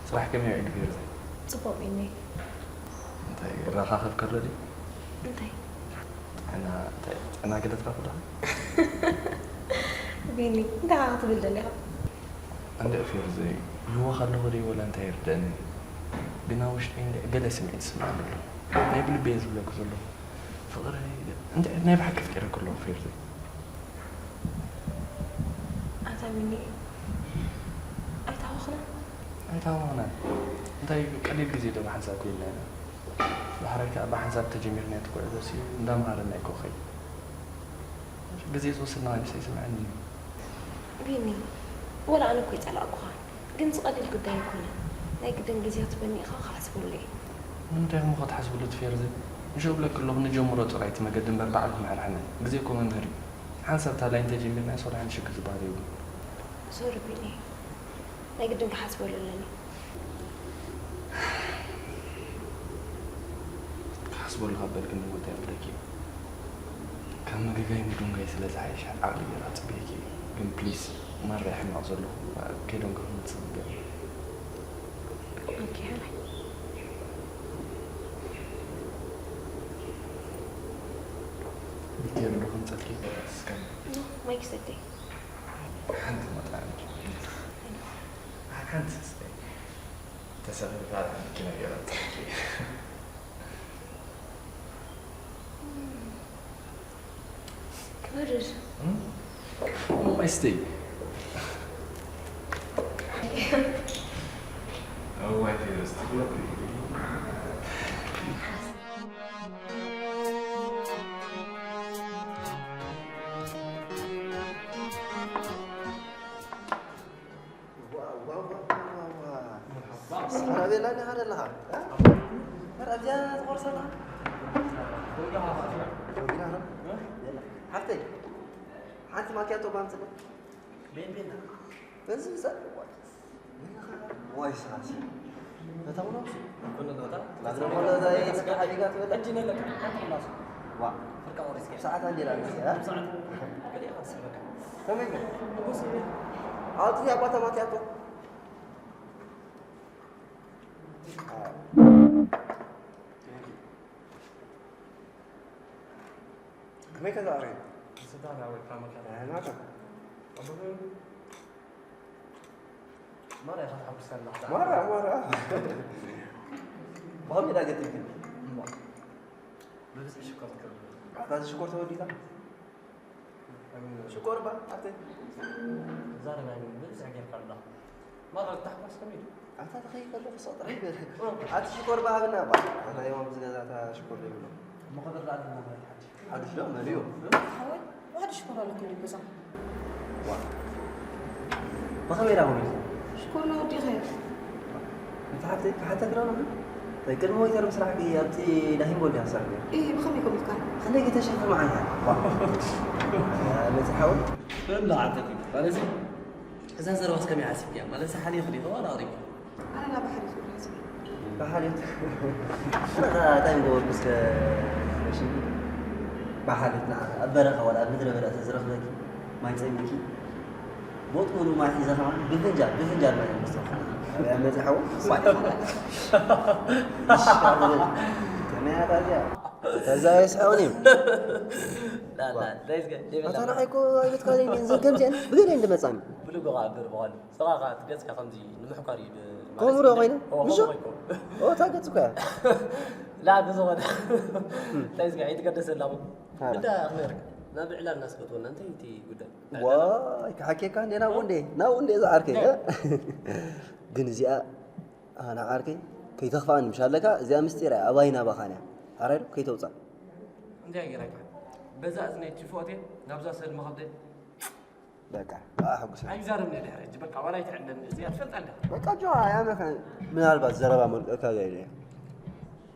ስራሕ ከመይ ውዒሉ ፌርዘ? ጽቡቕ ቢኒ። እንታይ ይረኻኸብ ከሎ ድዩ? እንታይ? ጥዕና እንታይ ጥዕና ገለ ትረኽብ ዶ? ቢኒ እንታይ ክትብል ደሊኻ? እንደ ፌርዘ ይህወኽ ኣለኹ ድዩ ወላ እንታይ ይርደአኒ? ግና ውሽጠይ እንደ ገለ ስምዒት ይስምዓኒ ኣሎ። ናይ ብልቢ እየ ዝብለኪ ዘለኹ። ፍቕሪ እንደ ናይ ብሓቂ ኣፍቂረኪ ኣለኹ ፌርዘ። ኣታ ቢኒ ኣይታወኽና ኣይታወኽናን እንታይ ቀሊል ግዜ ዶ ብሓንሳብ ኮይንና ኢና ብሕራይ ከዓ ብሓንሳብ ተጀሚርና እቲ ጉዕዞ ሲ እንዳምሃረና እዩ ክኸይድ ግዜ ዝወስድና ምሰ ይስምዐኒ እዩ ቢኒ ወላ ኣነ እኮ ይፀላእኩኻ ግን ዝቐሊል ጉዳይ ኣይኮነን ናይ ግድን ግዜ ክትበኒ ኢኻ ክሓስበሉ እየ ንምንታይ እሞ ክትሓስብሉ ትፌርዚ ንሸው ብለኪ ኣለኹ ንጀምሮ ጥራይ እቲ መገዲ እምበር ባዕሉ ክምሕርሕና እዩ ግዜ እኮ መምህር እዩ ሓንሳብ ታላይ እንተጀሚርናዮ ሶላሕ ንሽግር ዝበሃል የብሉን። ሶሪ ቢኒ ናይ ግድን ክሓስበሉ ኣለኒ። ክሓስበሉ ካብ በልክኒ እሞ እንታይ ክብለኪ እየ። ካብ ምግጋይ ምድንጓይ ስለ ዝሓይሽ ዓቕሊ ገይረ ክፅበየኪ እየ። ግን ፕሊስ ማራ ሕማቕ ዘለኹ ከይደንገኹ ምፅእ ገር። ኦኬ ሕራይ። ጌሩ ዶ ከምፀልኪ እስከ ማይክ ሰደይ ሓንቲ መጣ ሓንቲ ስስተይ ተሰኺፍካ መኪና ገይራ ትፅርጊ ክበርር እሞ ማይስተይ እዋይ ፌረስ ትብሎ ኣቤላ ዲኻ ደለኻ? በር ኣብዚኣ ትቆርሰ ኣለኻ? ሓፍተይ ሓንቲ ማኪያቶ ባምፅለ በዚ ይፀልዋ ወይ ስራሲ ነታ ምኖምሱ ናግረሞለዛይተሓቢጋ ትበለ ሰዓት ኣንዴላ ከመይ ኣውፅያ ባታ ማኪያቶ ከመይ ከዛዕረ ስልጣን ኣወልካ መካና ናታ ማራ ኢኻ ተሓጉሰና ማራ ማራ ብኸመይ ዳ ገቲርክን ብብዝሒ ሽኮር ትገብር ኣታ ሽኮር ተወዲታ ሽኮር ባ ኣተ ዛረባ ብብዝሒ ጌርካ ኣለኻ ማራ ተሓጎስ ከመይ ኣታ ተኸይ ከለኹ ሰው ጥራሕ ይበል ኣቲ ሽኮር ባ ሃብና ባ ኣታ የማም ዝገዛ ኣታ ሽኮር ዘይብሎ እሞ ከበላ ኣለና ማለት ሓድሽ ሓድሽ ዶ መን እዩ ሓወይ ዋሕዲ ሽኮር ኣለኩም ይበዛ ብኸመይ ዳ ሆነ ሽኮር ነው ወዲኸ እንተ ሓፍተይ፣ ክሓተኪ ዶ ኣለኹ? ቅድሚ ወይተር ምስራሕኪ ኣብቲ ዳሂምቦል ዲኻ ትሰርሒ? እይ፣ ብኸመይ ከምኡ ኢልካ? ክንደይ ገይተሸፊ መዓልታ? ዋ። መፂ ሓወይ? በላ ሓተኪ። ማለት እዛ ዘረባስ ከመይ ሓሲብክያ? ማለት ሓልዮት ዲኺ ዋላ ኣቕሪብኪ? ኣነ ናብ ሓልዮት ክብል ሓሲበ። ብሓልዮት? ኣነ ኸኣ እንታይ ምገበርኩ እስከ መሽን? ብሓልዮት ንዓ ኣብ በረኻ ዋላ ኣብ ምድረ በዳ ተዝረኽበኪ፣ ማይ ጸሚእኪ፣ ቦጥ ሙሉእ ማይ ሒዘ ኸዓ ብፍንጃል፣ ብፍንጃል ማይ የምጽኣልኪ። ኣብያ መጺ ሓወ? እሺ፣ ከመይ እያ ታዲያ? ከዛ የስሕቑኒ እዮም። ላ፣ ላ፣ ዳይስ ጋር፣ ዴቪድ ኣታ ላ። ንዓይ እኮ ኣይበትካለይን እየን፣ እዘን ከምዚኣን ብገለ እየን ዝመጻኒ። ብልጎ ኸዓ ብር ብዃሉ። ስኻ ኸዓ እቲ ገጽካ ከምዚ ንምሕኳር እዩ ብ-፣ ማለት ከምኡ ዶ ኮይኑ? ኦ፣ ምሾ? ከምኡ ኮይኑ። ኦ፣ እታ ገጽ እኮ እያ። ላ፣ ብዝኾነ። ዳይስ ጋር፣ ኣይትገደሰላ እሞ። ኧረ። ግዳ ክነርክ። ናብ ዕላል እናስገጥወና፣ እንታይ እቲ ጉዳይ? ዋይ፣ ክሓኬካ እንዴ፣ ናብኡ እንዴ፣ ናብኡ እንዴ ዝዓርከይ፣ እ? ግን እዚኣ፣ ኣና ዓርከይ፣ ከይተኽፍኣኒ ምሽ ኣለካ፣ እዚኣ ምስጢር እያ፣ ኣባይን ኣባኻን እያ። ሓራይ ዶ? ከይተውፅኣ። እንታይ ገይረካ? በዛ እዝነይ ትፎቴ፣ ናብዛ ሰልሚ ከብደ። በቃ፣ ኣሕጉስ። ኣይዛረብኒ ድሕሪ ሕጂ፣ በቃ፣ ዋላ ኣይትዕለኒ፣ እዚኣ ትፈልጣ ኣለኻ። በቃ፣ ጆ፣ ኣያ መኸ-፣ ምናልባት ዘረባ መልቀካ ዘይደ።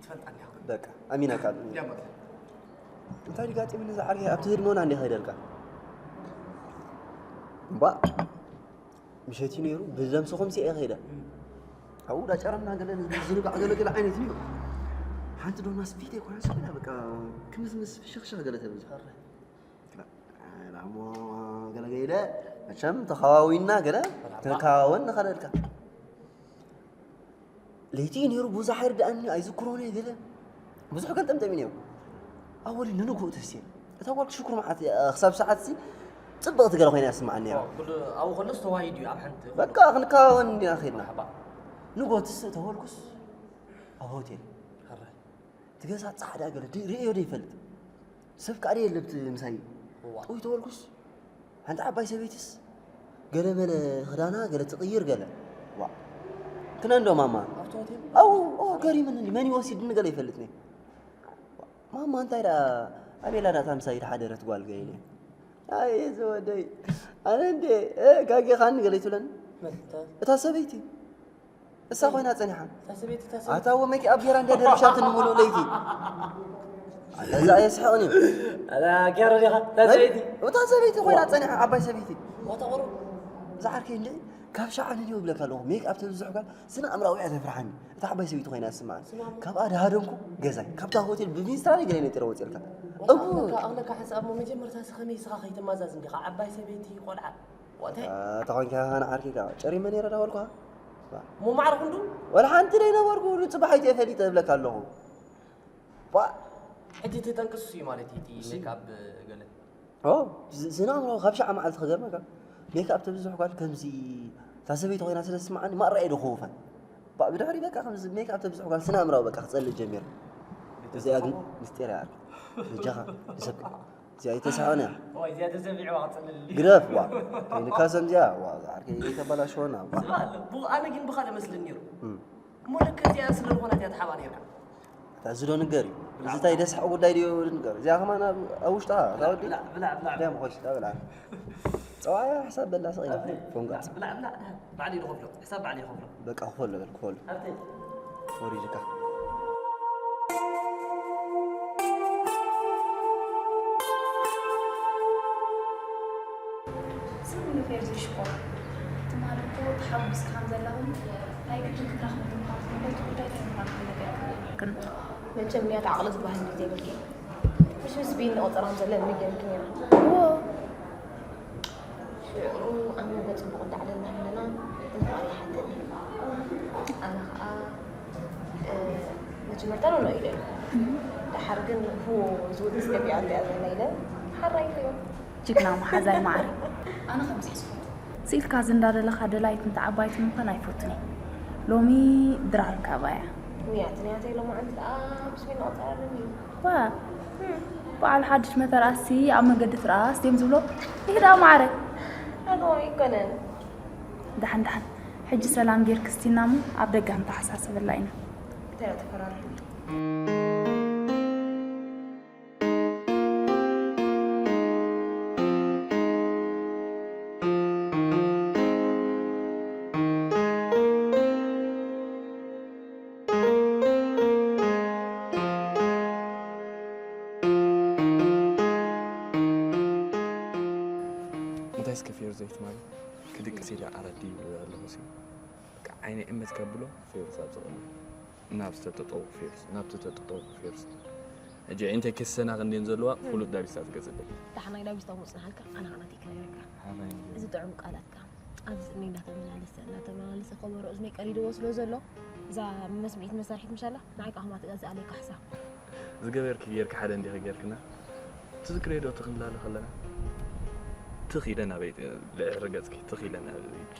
ትፈልጣ ኣለኻ። በቃ፣ ኣሚናካ። ያ መኸ። እንታይ ዲጋጢም ንዛ ዓርከይ፣ ኣብቲ ህድሞና እንዴ ከይደልካ? እምባ። ምሸት እዩ ነይሩ፣ ብዘምስኹም ሲኤ ከይደ። ኣብኡ ዳጨረምና ገለ ዝንጋዕ ገለ ገለ ዓይነት እዩ። ሓንቲ ዶና ስፒድ ኣይኮነስ ገለ በቃ ክምዝምዝ ፍሽኽሽኽ ገለ ተብል። ላሞ ገለ ገለ መቸም ተኸዋዊና ገለ ክንከዋወን ንኸለልካ። ለይቲ እዩ ነይሩ፣ ብዙሕ ኣይርድኣኒ፣ ኣይዝክሮን እየ ገለ። ብዙሕ ገልጠምጠም እዩ ነይሩ። ኣወሊ ንንግሆ ተስየ። እታ ጓል ሽኩር መዓት፣ እ፣ ክሳብ ሰዓት ሲ ጽብቕቲ ገለ ኮይና እያ ትስምዓኒ ነይራ። ኣዎ፣ ኩሉ ኣብኡ ከሎስ ተዋሂዱ እዩ ኣብ ሓንቲ። በቃ ክንከዋወን እንዲና ከይድና። መርሓባ። ንግሆ ትስእ ተበልኩስ ኣብ ሆቴል። ሕራይ። እቲ ገዛ ጻዕዳ ገለ ድ-፣ ርእዮ ዶ ይፈልጥ? ሰብ ከኣ የለ ኣብቲ ምሳይ። እዋ። ጥውይ ተበልኩስ ሓንቲ ዓባይ ሰበይትስ ገለ መለ ክዳና ገለ ትቕይር ገለ። ዋ። ክነንዶ ማማ። ኣብቲ ሆቴል? ኣው፣ ኦ፣ ገሪምኒ፣ መን ይወሲድኒ ገለ ይፈልጥኒ። ማማ እንታይ ደኣ ኣቤላ ዳታ ምሳይ ድሓደረት ጓል ገይነ። ኣይ፣ እዚ ወደይ። ኣነ እንዴ፣ እ፣ ጋጌኻኒ ገለ ይትብለኒ። መን? እታ? እታ ሰበይቲ። እሳ ኮይና ጸኒሓ። እታ ሰበይቲ፣ እታ ሰበይቲ። ኣታ ወ ሜክ ኣፕ ጌራ እንድያ ደርብሻትኒ ሙሉእ ለይቲ። ኣታ እዛ የስሕቕኒ እዩ። ኣታ ጌሩ ዲኻ? እታ መን? ሰበይቲ። እታ ሰበይቲ ኮይና ዋ። ጸኒሓ፣ ዓባይ ሰበይቲ። ዋታ ቁሩብ። ዝዓርከይ እንደ ካብ ሸዓ ንድዮ ይብለካ ኣለኹ። ሜክ ኣፕ ተብዝሕ ጓል ስነ ኣእምራዊ እያ ተፍርሓኒ። እታ ዓባይ ሰበይቲ ኮይና ትስምዓኒ። ስነ ኣእምሮ። ካብኣ ድሃደምኩ ገዛይ። ካብታ ሆቴል ብሚኒስትራለይ ገለ ነጢረ ወፂእልካ። ዋታ እቡ። ኣኽለካ፣ ኣኽለካ ሓንሳብ እሞ መጀመርታ ስኸመይ ስኻ ከይተማዛዝን ዲኻ? ዓባይ ሰበይቲ፣ ቆልዓ። ዋታይ? ኣታ ኾንካ ንዓርከይ ከኣ ጨሪመ ነይረ ዳበልኩኻ። እሞ ማዕረ ክንዱ? ወላ ሓንቲ ደይነበርኩ፣ ንጽባሕ ኣይተ ፈሊጠ እብለካ ኣለኹ። ባ- ሕጂ እቲ ጠንቅሱስ እዩ ማለት እዩ፣ እቲ እሺ። ሜክኣፕ ገለ። ኦ፣ ዝ-፣ ዝናም ካብ ሸዓ መዓልቲ ክገርመካ። ሜክኣፕ ተብዝሕ ጓል ከምዚ እታ ሰበይቲ ኮይና ስለ ዝስምዓኒ፣ ማራ እየ ድኽውፈን። ባ-፣ ብድሕሪ በቃ ከምዚ ሜክኣፕ ተብዝሕ ጓል ስነ ኣእምራዊ በቃ ክጸልእ ጀሚሩ። እዚኣ ግን ምስጢር እያ። በጃኻ፣ ንሰብ-፣ እዚኣ ኣይተሳእነ። ኦይ፣ እዚኣ ተሰሚዕዋ ክጸልል። ግደፍ፣ ዋ። ከይንካሰም እዚኣ፣ ዋ፣ ዓርከይ ተበላሽወና፣ ዋ። ስማ ኣሎ፣ ቡ-፣ ኣነ ግን ብኻልእ መስልን ነይሩ። እም። እሞ ልክዕ እዚኣ ስለ ዝኾነት እያ ትሓባ ነይራ። እታ እዚ ዶ ንገር እዩ? እዚ እንታይ ደስሓቕ ጉዳይ ድዩ ንገር? እዚኣ ከማን ኣብ፣ ኣብ ውሽጣ፣ እታ ወዲ? ብላዕ፣ ብላዕ፣ ብላዕ። ደም ኾሽ፣ እታ ብላዕ። ጸዋያ ሕሳብ በላ ስቕ ኢላ። ኣቲ፣ ፎንጋጽ። ብላዕ፣ ብላዕ፣ ብላዕ። ባዕለይ ዝኸፍሎ። ሕሳብ ባዕለይ ይኸፍሎ። በቃ ክፈሎ በል፣ ክፈሎ። ኣቲ። ወሪድካ። ስም ምክር ዝሽኮር ትማሊ እኮ ተሓጒስካ ከም ዘለኹም ናይ ግድን ክትረኽቡ ምዃንኩም በቲ ጉዳይ ተመራርሑ ነገር ግን መቸም ንያት ዓቕሊ ዝበሃል እንዲ ዘይብልኪ ምስ ህዝቢ እንቆጸራም ዘለን ሚልዮን ክኔራ እዎ ሽዑ ኣነ እውን ጽቡቕ እንዳዕለልና ከለና እንቋዕ ይሓተኒ ኣነ ኸኣ መጀመርታ ኖኖ ኢለ ደሓር ግን ሁ ዝውድስ ገቢኣ እንዲያ ዘላ ኢለ ሓራይ ኢለዮ ጅግና መሓዛይ ማዕረ ኣነ ከምዚ እየ ዝፈቱ። ስኢልካ እዚ እንዳደለኻ ደላይት ምተ ዓባይቲ ምዃን ኣይፈቱን እየ። ሎሚ ድራር ካባያ። ውያት ንያተይ ሎማዓንቲ ደኣ ምስ ሚና ቆጸራ ኣለኒ። ዋ፣ በዓል ሓድሽ መተርኣሲ ኣብ መንገዲ ትርኣስ ድዮም ዝብሎ? ይሄ ደኣ ማዕረ። ኣገባብ ኣይኮነን። ደሓን ደሓን። ሕጂ ሰላም ጌርኪ እስቲና እሞ ኣብ ደገ ክንተሓሳሰበላ ኢና። እንታይ ደኣ ተፈራሪሕና? እንታይ እስከ ፌርዘይ ትማሊ ክድቅስ ኢለ ዓራት ድዩ ኣለኹ ሲ በቃ ዓይነ እመት ከብሎ ፌርዝ ኣብ ዝቕድሚ ናብ ዝተጠጠው ፌርዝ ናብ ዝተጠጠው ፌርዝ ሕጂ እንታይ ክሰና ክንደን ዘለዋ ፍሉጥ ዳቢስታ ትገዝእ ደቂ ዳሕናይ ዳቢስታ ምውፅናሃልካ ኣነ ኣናት ይክነግረካ ሓባይ እዚ ጥዑም ቃላትካ ኣብዚ እኒ እንዳተመላለሰ እንዳተመላለሰ ከበሮ እዝነይ ቀዲድዎ ስለ ዘሎ እዛ መስምዒት መሳርሒት ምሻላ ንዓይ ከዓ ከማ ትገዝእ ኣለይ ካሕሳ ዝገበርኪ ጌርኪ ሓደ እንዲኺ ጌርክና ትዝክሬ ዶ ትኽንላለ ከለና ትኽ ኢለ ናበይ ልዕሊ ገጽኪ ትኽ ኢለ ናበይ ኢልኪ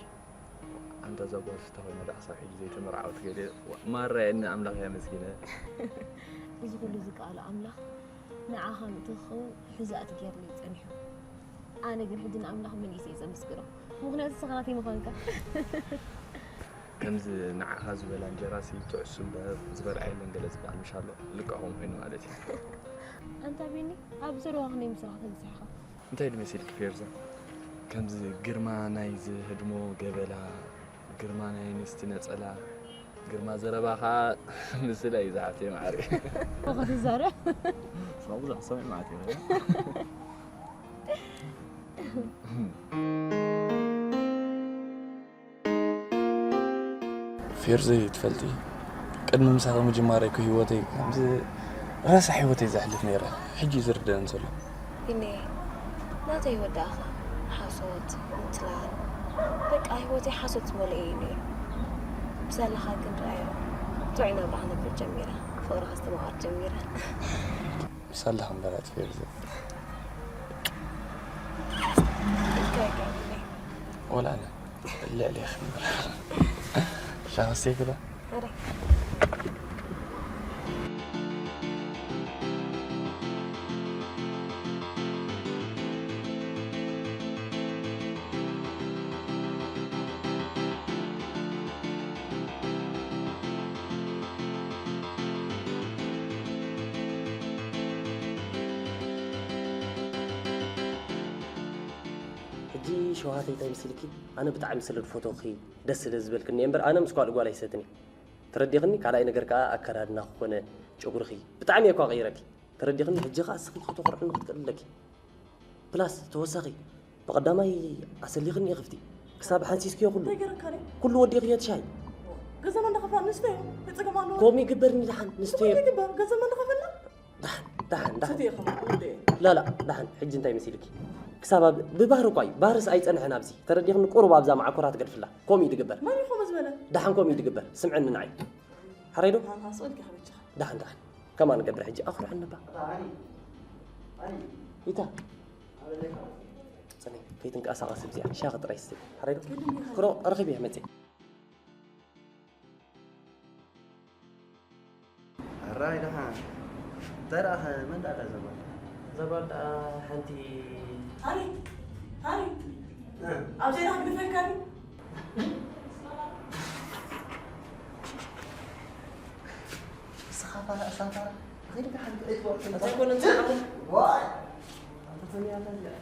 ኣንታ እዛ ጓል ስታ ኮይና ደኣ ክሳብ ሕጂ ዘይተመርዓወት ገለ ማራ የኒ ኣምላኽ እያ መስጊነ እዚ ኩሉ ዝከኣሎ ኣምላኽ ንዓኻ ምእንቲ ክኸውን ሕዛእቲ ገይሩኒ እዩ ጸኒሑ ኣነ ግን ሕጂ ንኣምላኽ መሊሰ እየ ዘመስግኖ ምኽንያቱ ንስኻ ናተይ ምዃንካ ከምዚ ንዓኻ ዝበላ እንጀራ ሲ ትዕሱ እምበር ዝበልዓ የለን ገለ ዝበሃል ምሽ ኣሎ ልክዕ ከምኡ ኮይኑ ማለት እዩ ኣንታ ቢኒ ኣብ ዘረባ ክንደይ ምስራኽ ተብዝሕኻ እንታይ ድመሲልኪ ፌርዛ ከምዚ ግርማ ናይ ዝህድሞ ገበላ ግርማ ናይ ኣንስቲ ነጸላ ግርማ ዘረባ ኸዓ ምስላ እዩ ዝሓፍተይ ማዓረይ ክትዛረብ ስማ ብዙሕ ክሰምዕ ማለት እዩ ፌርዘይ ትፈልጢ ቅድሚ ምሳኺ ምጅማረይ እኮ ህይወተይ ከምዚ ረሳሕ ህይወተይ ዘሕልፍ ነይረ ሕጂ እዩ ዝርደአን ዘሎ ቢኒ ናተይ ወዳእኻ ሓሶት ምትላል በቃ ህይወተይ ሓሶት ዝመልኦ እዩ ነይሩ ብሳላኻ ግን ረኣዮ ጥዑይ ናብራ ክነብር ጀሚረ ፍቕሪ ከስተማቕር ጀሚረ ምሳላ ክንበራት ፌርዘ ኢልካ ይገርመኒ ወላ ኣነ ልዕሊ ይኽምር ሻኸስተይ ግዳ ኧረ ሕጂ ሸውሃተይ እንታይ መሲልኪ ኣነ ብጣዕሚ ስለ ዝፈተውኺ ደስ ስለ ዝበልክኒ እየ እምበር ኣነ ምስ ጓል ጓል ኣይሰትን እየ ተረዲኽኒ ካልኣይ ነገር ከዓ ኣከዳድና ክኾነ ጨጉርኺ ብጣዕሚ እየ እኳ ቀይረኪ ተረዲኽኒ ሕጂ ከዓ እስኺ ከተኹርዕኒ ክትክእል ኣለኪ ፕላስ ተወሳኺ ብቐዳማይ ኣሰሊኽኒ እየ ክፍቲ ክሳብ ሓንሲስክዮ ኩሉ እንታይ ገረካ ደ? ኩሉ ወዲእኽዮ እቲ ሻሂ ገንዘብ እንዳኸፍላ ንስተ እዩ ጸገም ኣለዎ ከምኡ ይግበር ንድሓን ንስተ እዩ ይግበር ገንዘብ እንዳኸፈልና ደሓን ደሓን ደሓን ሰትየ ከምኡ እንደ ላላ ደሓን ሕጂ እንታይ መሲልኪ ክሳብ ኣብ ብባህሪ እኳ እዩ ባህርስ ኣይጸንሐን ኣብዚ ተረዲኽኒ ቁሩብ ኣብዛ ማዕኮራ ትገድፍላ ከምኡ እዩ ትግበር መን እዩ ከምኡ ዝበለ ደሓን ከምኡ እዩ ትግበር ስምዕኒ ንዓይ ሓረይ ዶ ሃንሃ ስቕ ኢልካ ከበጃኻ ደሓን ደሓን ከማን ገብረ ሕጂ ኣኹርዐኒ እባ ይታ ጽነይ ከይትንቀሳቐስ እዚኣ ሻኺ ጥራይ ስተይ ሓረይ ዶ ክሮ ረኺብ እየ መፅእ ሕራይ ደሓን እንታይ ደኣ መን ደኣ እዛ ጓል እዛ ጓል ደኣ ሓንቲ ታሪክ ታሪክ ኣብ ዜና ክድፈልካ ድዩ ንስኻ ፋራ እሳ ፋራ ኺድካ ሓንቲ እትወርቂ እንታይ ኮነ እንታይ ዓመት ዋይ ኣንተ ተሚያታ እዚኣ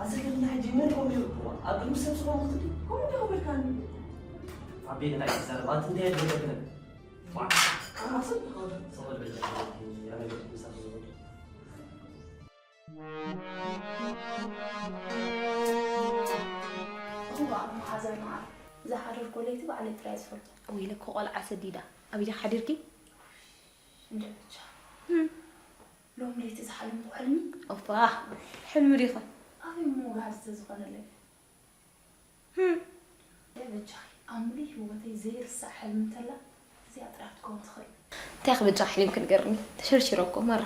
ኣዘገርና ሕጂ መን ኮም ይርክዋ ኣብ ቅድሚ ሰብ ዝኾኑ ክትዲ ኮም ደውልካኒ ኣብ ቤት እንታይ ትዛረብ ኣንቲ እንታይ ያደረግነ እዛ ሓደርኮ ለይቲ ባዕለይ ጥራይ ዝፈልጦ። ወይለኪ ቆልዓ ሰዲዳ ኣበይ ዲኺ ሓዲርኪ? እንደ ብቻ ሎም ለይቲ ዝሓለምኩ ሕልሚ ኦፋ ሕልሚ ዲኸ? ኣበይ እሞ ጋህዲ ተዝኾነለይ? በጃኺ ኣብ ምሉእ ህይወተይ ዘይርሳዕ ሕልሚ እንተላ እዚኣ ጥራይ ክትከውን ትኽእል። እንታይ ክበጃ ሕሊምኪ ንገርኒ? ተሸርሺረ እኮ ማራ።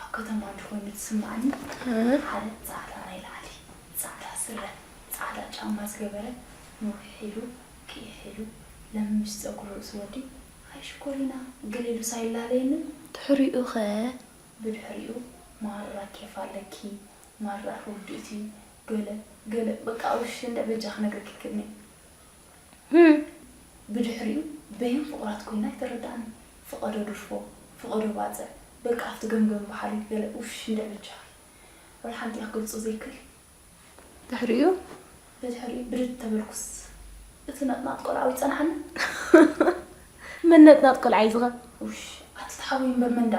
ኣብ ከተማ እንድኾይኑ ዝስምዓኒ ሓደ ጻዕዳ ናይ ላዕሊ፣ ጻዕዳ ስረ፣ ጻዕዳ ጫማ ዝገበረ፣ ነዊሕ ኢሉ፣ ቅይሕ ኢሉ፣ ለምሽ ጸጉሪ ርእሲ ወዲ፣ ሃይ ሽኮሪና፣ ገለ ኢሉስ ኣይላለየንን። ድሕሪኡ ኸ? ብድሕሪኡ ማራ ኬፍ ኣለኪ፣ ማራ ርዱእቲ፣ ገለ ገለ በቃ ውሽ እንድዒ በጃ ክነግረኪ ክድኒ ብድሕሪኡ በየን ፍቑራት ኮይና ኣይተረድኣኒ ፍቐዶ ድርፎ ፍቐዶ ባፅዕ በቃ ኣብቲ ገምገም በሓሊት ገለ ውሽ እንድዒ በጃኺ ወላ ሓንቲ እያ ክገልፆ ዘይክእል ድሕሪኡ ብድሕሪኡ ብድድ ተበልኩስ እቲ ነጥናጥ ቆልዓ ይፀንሓኒ መን ነጥናጥ ቆልዓ እዩ ዝኸ ውሽ ኣስተሓዊ እምበር መንዳ።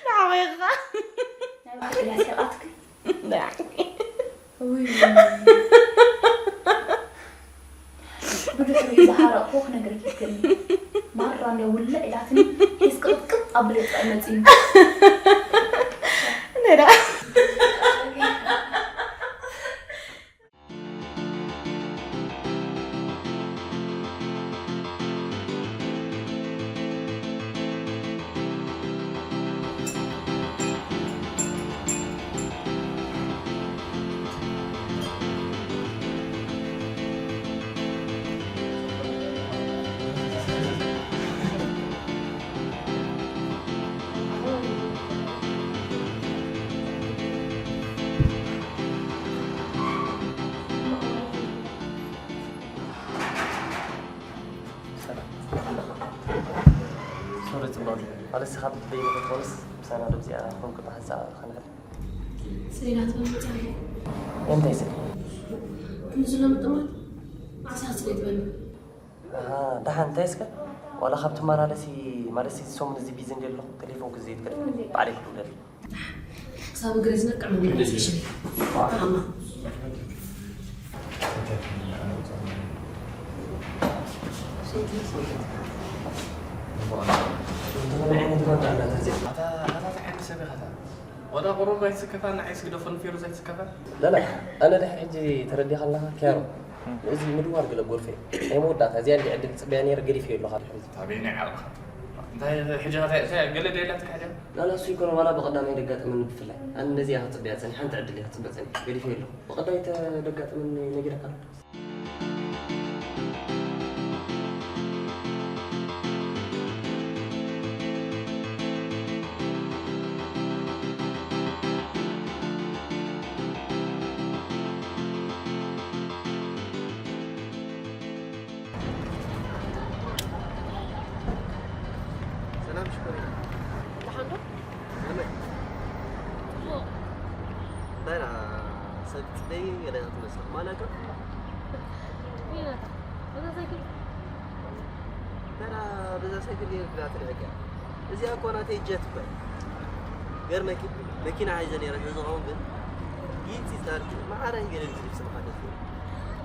ንዓወይኻ ናይ ባዕልያ ሴቓትክ ውይ ብድሕሪ ዝሃረቕኩ ክነግረኪ ይክእል ማራ እንደ ውልዕ ኢላትኒ ሒዝ ቅጥቅጥ ኣብለ ጥራይ መፅዩ ነዳ ሶሪ ጽቡቕ ማለት ስኻ ብትበይኒ ክትኾንስ ምሳና ዶ እዚኣ ኮንኩ ብሓንሳእ ከንሕድ ስሪናት መምጻ እንታይ ስል ንዝሎ ምጥማት ዓሳ ስለ ትበል ደሓን እንታይ እስከ ዋላ ካብ ትመላለሲ ማለሲ ሰሙን እዚ ቢዚ እንዲ ኣለኹ ቴሌፎን ክዘይትክእል ባዕለይ ክድውለል ክሳብ እግረ ዝነቅዕ መግለጺ ሽሪ ሓማ እንታይ ዓይነት ጓዳ ኣላ እዚኣ ኣታ ኣታ እንታይ ዓይነት ሰብ ኢኻ እታ? ወዳ ቁሩብ ኣይትስከፋ ንዓይስ ግደፎ ንፌሩዝ ኣይትስከፋ? ላላ ኣነ ድሕሪ ሕጂ ተረዲኻ ኣለኻ ኪያሮ ንእዚ ምድዋር ገለ ጎርፌ ናይ መወዳእታ እዚኣ እንዲ ዕድል ጽበያ ነይረ ገዲፈዮ ኣለኻ ድሕሪ እዚ ታበይናይ ዓቕኻ እንታይ ሕጂ ኸታ እታ ገለ ደያትካ ሕጂ ላላ እሱ ይኮነ ዋላ ብቐዳማይ ደጋጠመኒ ብፍላይ ኣነ ነዚኣ ክጽበያ ጸኒሐ ሓንቲ ዕድል እያ ክጽበ ጸኒሐ ገዲፈዮ ኣለኹ ብቐዳማይ ተደጋጠመኒ ነጊረካ ኣለኹ ሰላም ሽኮሪና ደሓን ዶ? ከመይ ጽቡቕ። እንታይ ደኣ ሰብ ትጽበዪ ገለ ክትመስሊ ማለካ ሜላታ፣ በዛ ሳይክል እንታይ ደኣ በዛ ሳይክል ጌርካ ትልዕካ እዚኣ እኮ ናተይ ጀት እኮ እያ ገርመኪ መኪና ሓይዘ ነይረ ተዝኸውን ግን ጊንጺ ዛርኪ መዓረ ገለ ዝብል ስምካ ደስ ይብል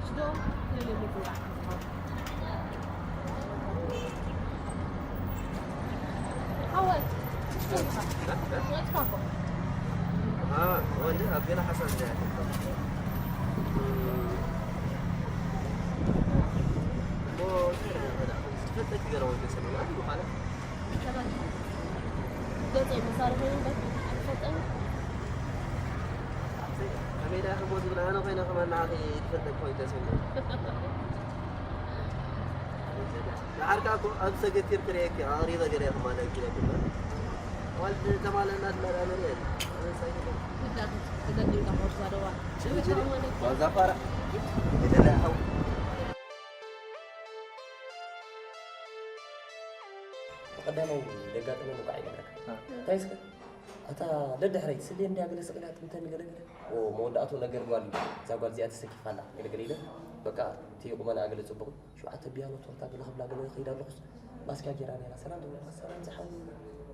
ሽዶ ለለ ምጉራ ከመይ ዳ ክሞ ዝብል ኣነ ኮይነ ከማን ንዓኺ ትፈልጠኪ ኮይኑ ተሰሚዑ ንዓርካ እኮ ኣብ ሰገቲር ክርእየኪ ኣቕሪበ ገለ ከማን ኣኪለ ክብላ ዋልድ ተማለና ድመራ መሪኤን ኣነሳይ ተገዲምካ ኮርሳ ደዋ ዋዛ ፋራ የተለያኸው ቀዳማይ ደጋጠመ ንቋዕ ይነግረካ እንታይ እስከ ኣታ ደድሕረይ ስሌ እንድያ ገለ ስቕ ኢላ ጥምተኒ ገለ ገለ መወዳእቱ ነገር ጓል እዩ እዛ ጓል እዚኣ ተሰኪፋ ኣላ ገለ ገለ ኢለ በቃ እቲ ቁመና ገለ ጽቡቕ ሸውዓተ ቢያኖ ቶርታ ገለ ክብላ ገለ ከይዳ ኣለኹስ ማስኪያ ጌራ ነይራ ሰላም ዝብለካ ሰላም ዝሓው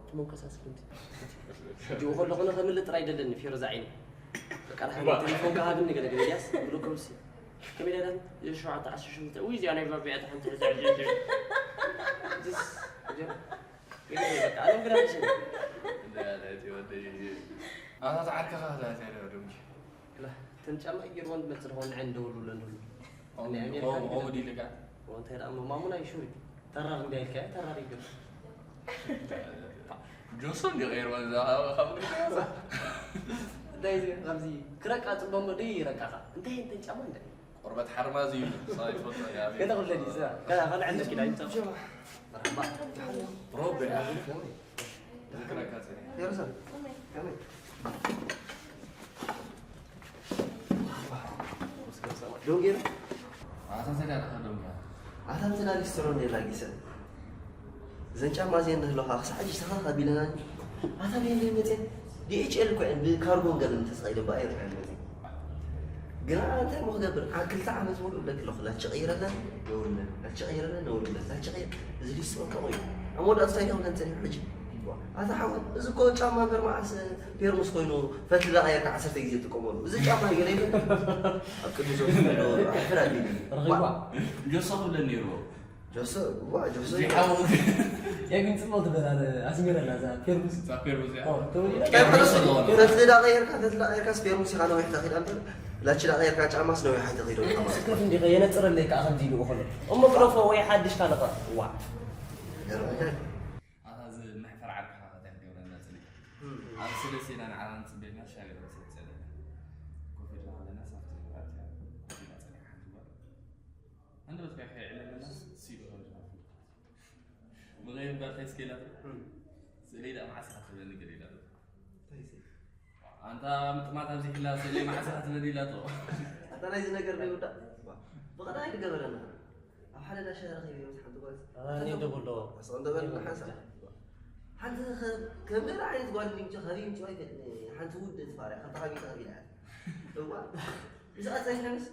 ትመንኮሳስ ክንዲ እጅኡ ከለኹ ንኸምልጥ ጥራይ ደለኒ ፊሮ ዝዓይኒ በቃ ድሓን ቴሌፎንካ ሃብኒ ገለ ገለ ኢልያስ ብሩክ ሩሲ ከመይ ደለን የሸውዓተ ዓሰርተ ሸሞንተ ውይ እዚኣ ናይ ባቢያ ድሓን ትሕዛ ዕጀ ድስ እጀ ገለ በቃ ኣለም ግዳ ትሽን ኣታ ተዓርከኻ ላዚያ ደምኪ ተን ጫማ ይገርወን መጽ ዝኾን ዕን ደውሉለን ሁሉ ኦምዲ ልካ እንታይ ደኣ ማሙና ይሹሪ ተራር እንዲያ ኢልካ ተራር ይገር ጆሶ እንዲ ቀይርዋ እዛ ካብ እንታይ እዚ ኣብዚ ክረቃ ጽበሞ ደይ ይረቃኻ እንታይ እንትን ጫማ እንታይ ቆርበት ሓርማዝ እዩ ሳይፎቶ ያቤ ገለ ኩለ ዲዛ ከላ ከላ ዕንደ ኪዳ ይምጻ ሮቤ ዝክረካ ጽኔ የሩሳሌም ከመይ ዶንጌራ ኣታ ተዳለኻ ዶንጌራ ኣታ እንትና ሊስትሮ ኔላ ጊሰ እዘን ጫማ እዚአን ንህለኻ ክሳዕ ሕጂ ተኻኽ ኣቢለናኒ ኣታ በየን መፅአን ዲኤችኤል እኮ እየን ብካርጎን ገለን ተሰቒለን ብኣየር እየን መፅአን ግና እንታይ እሞ ክገብር? ኣብ ክልተ ዓመት ሙሉእ እብለኪ ኣለኹ፣ ላቺ ቀይረለን ነውርለን፣ ላቺ ቀይረለን ነውርለን፣ ላቺ ቀይር፣ እዚ ሊስትሮ እኮ እዩ። ኣብ መወዳእታ እንታይ ይኸውን ጸኒሑ ሕጂ? ኣታ ሓወይ፣ እዚ እኮ ጫማ እምበር መዓስ ፔርሙስ ኮይኑ፣ ፈትሊ ዳቐየርካ ዓሰርተ ግዜ ትጥቀመሉ። እዚ ጫማ እዩ ገለ ይብል። ኣብ ቅድሚ ዞም ዘሎ ኣሕፍር ኣቢሉ። ረኺብዋ። ጆሶ ክብለኒ ነይርዎ። ጆሶ፣ ዋ፣ ጆሶ። ዚሓው። የግን ጽቡቕ ትበል፣ ኣነ ኣስሚረላ እዛ ፔርሙስ። እዛ ፔርሙስ እያ። ኦ፣ ተወዲዳ? ፔርሙስ ኣለዎ። ፈትሊ ዳቐየርካ፣ ፈትሊ ዳቐየርካ፣ ፔርሙስ ኢኻ ነዊሕ ተኺላ እምበር፣ ላቺ ዳቐየርካ ጫማስ ነዊሕ ኣይተኺዶ ኢኻ ማለት። ስከፍ እንዲኸ የነጽረለይ ከኣ ከምዚ ኢሉ እኮ። እሞ ግደፎ ወይ ሓድሽ ካልእ ኸ? ዋ። ገርመካ። ኣታ እዚ መሕፈር ዓድኻ ከ እንታይ ክገብረና ጽኒሑ? እም። ኣብ ሰለስቴና ንዓና ንጽበየና ሻገር መሰል ጸኒሑ። ኮፍ ኢልና ኣለና፣ ሳፍቲ ኣብቲ ኮፍ ኢላ ጸኒሓ ሓንቲ ጓል። ሃንደበት ከ ከይዕለለና ሲሉ ኸይዱ። ብኸይድ ጓል እንታይ ስከ ኢላቶ? እም። ስእለይ ደኣ መዓስ ኢኻ ትህበኒ ገለ ኢላቶ። እንታይ ስእሊ? ኣንታ ምጥማት ኣብዚሕላ ስእለይ መዓስ ኢኻ ትህበኒ ኢላቶ። ኣታ ናይዚ ነገር ዶ ይውዳእ? ብቐዳማይ ድገበረና። ኣብ ሓደ ዳሻ ረኺበ ምስ ሓንቲ ጓል። ኣታ እኔ ደቡሎ። ኣስቕ እንዶ በል ሓንሳብ። ሓንቲ ኸ-፣ ከም ገለ ዓይነት ጓል ምንጭ፣ ካበይ ምጭ ኣይፈልጥን እየ። ሓንቲ ውድእቲ ፋርያ፣ ካብ ተኻቢት ተኻቢት እያ። እዋ። ምስኣ ጸኒሐ ምስ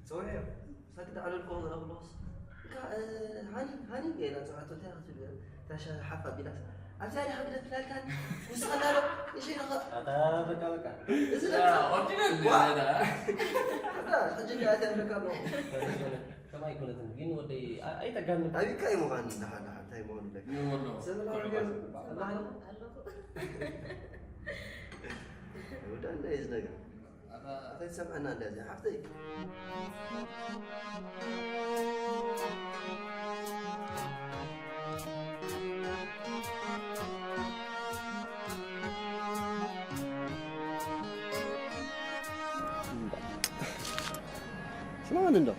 ጸዊዐዮ። ሳክት ኣዕለልኩ ክብሎ ከለኹስ፣ እንካ፣ እ፣ ሃኒ፣ ሃኒ፣ ገይራ ጸዋዕቶ እንታይ ክትብል እያ? እታ ሻሂ ሓፍ ኣቢላስ፣ ኣብዚኣ ዲኻ ግደፍ ትላልካኒ? ንስኻ እንዳሎ፣ ንሸይ ኢኻ። ኣታ፣ በቃ፣ በቃ። እዚ ያ፣ ለካ ኦሪጂናል ዋ! ገዛ። ኣታ፣ ሕጂ እንዲኣ እዚኣ ኣለካ ኣለኹ። ከማይ ኣይኮነትን፣ ግን ወደይ፣ ኣ-፣ ኣይተጋንን። ኣቢካ እዩ ምዃን፣ ደሓን፣ ደሓን፣ እንታይ ምዃኑ ይብለካ። ይወሎ። ሰብ ላ-፣ ኩዕባ። ወዳ፣ እንታይ እዩ እዚ ነገር? ኣታ፣ ኣታ ይሰምዐና እንድያ እዚኣ ሓፍተይ። ስማዕኒ እንዶ።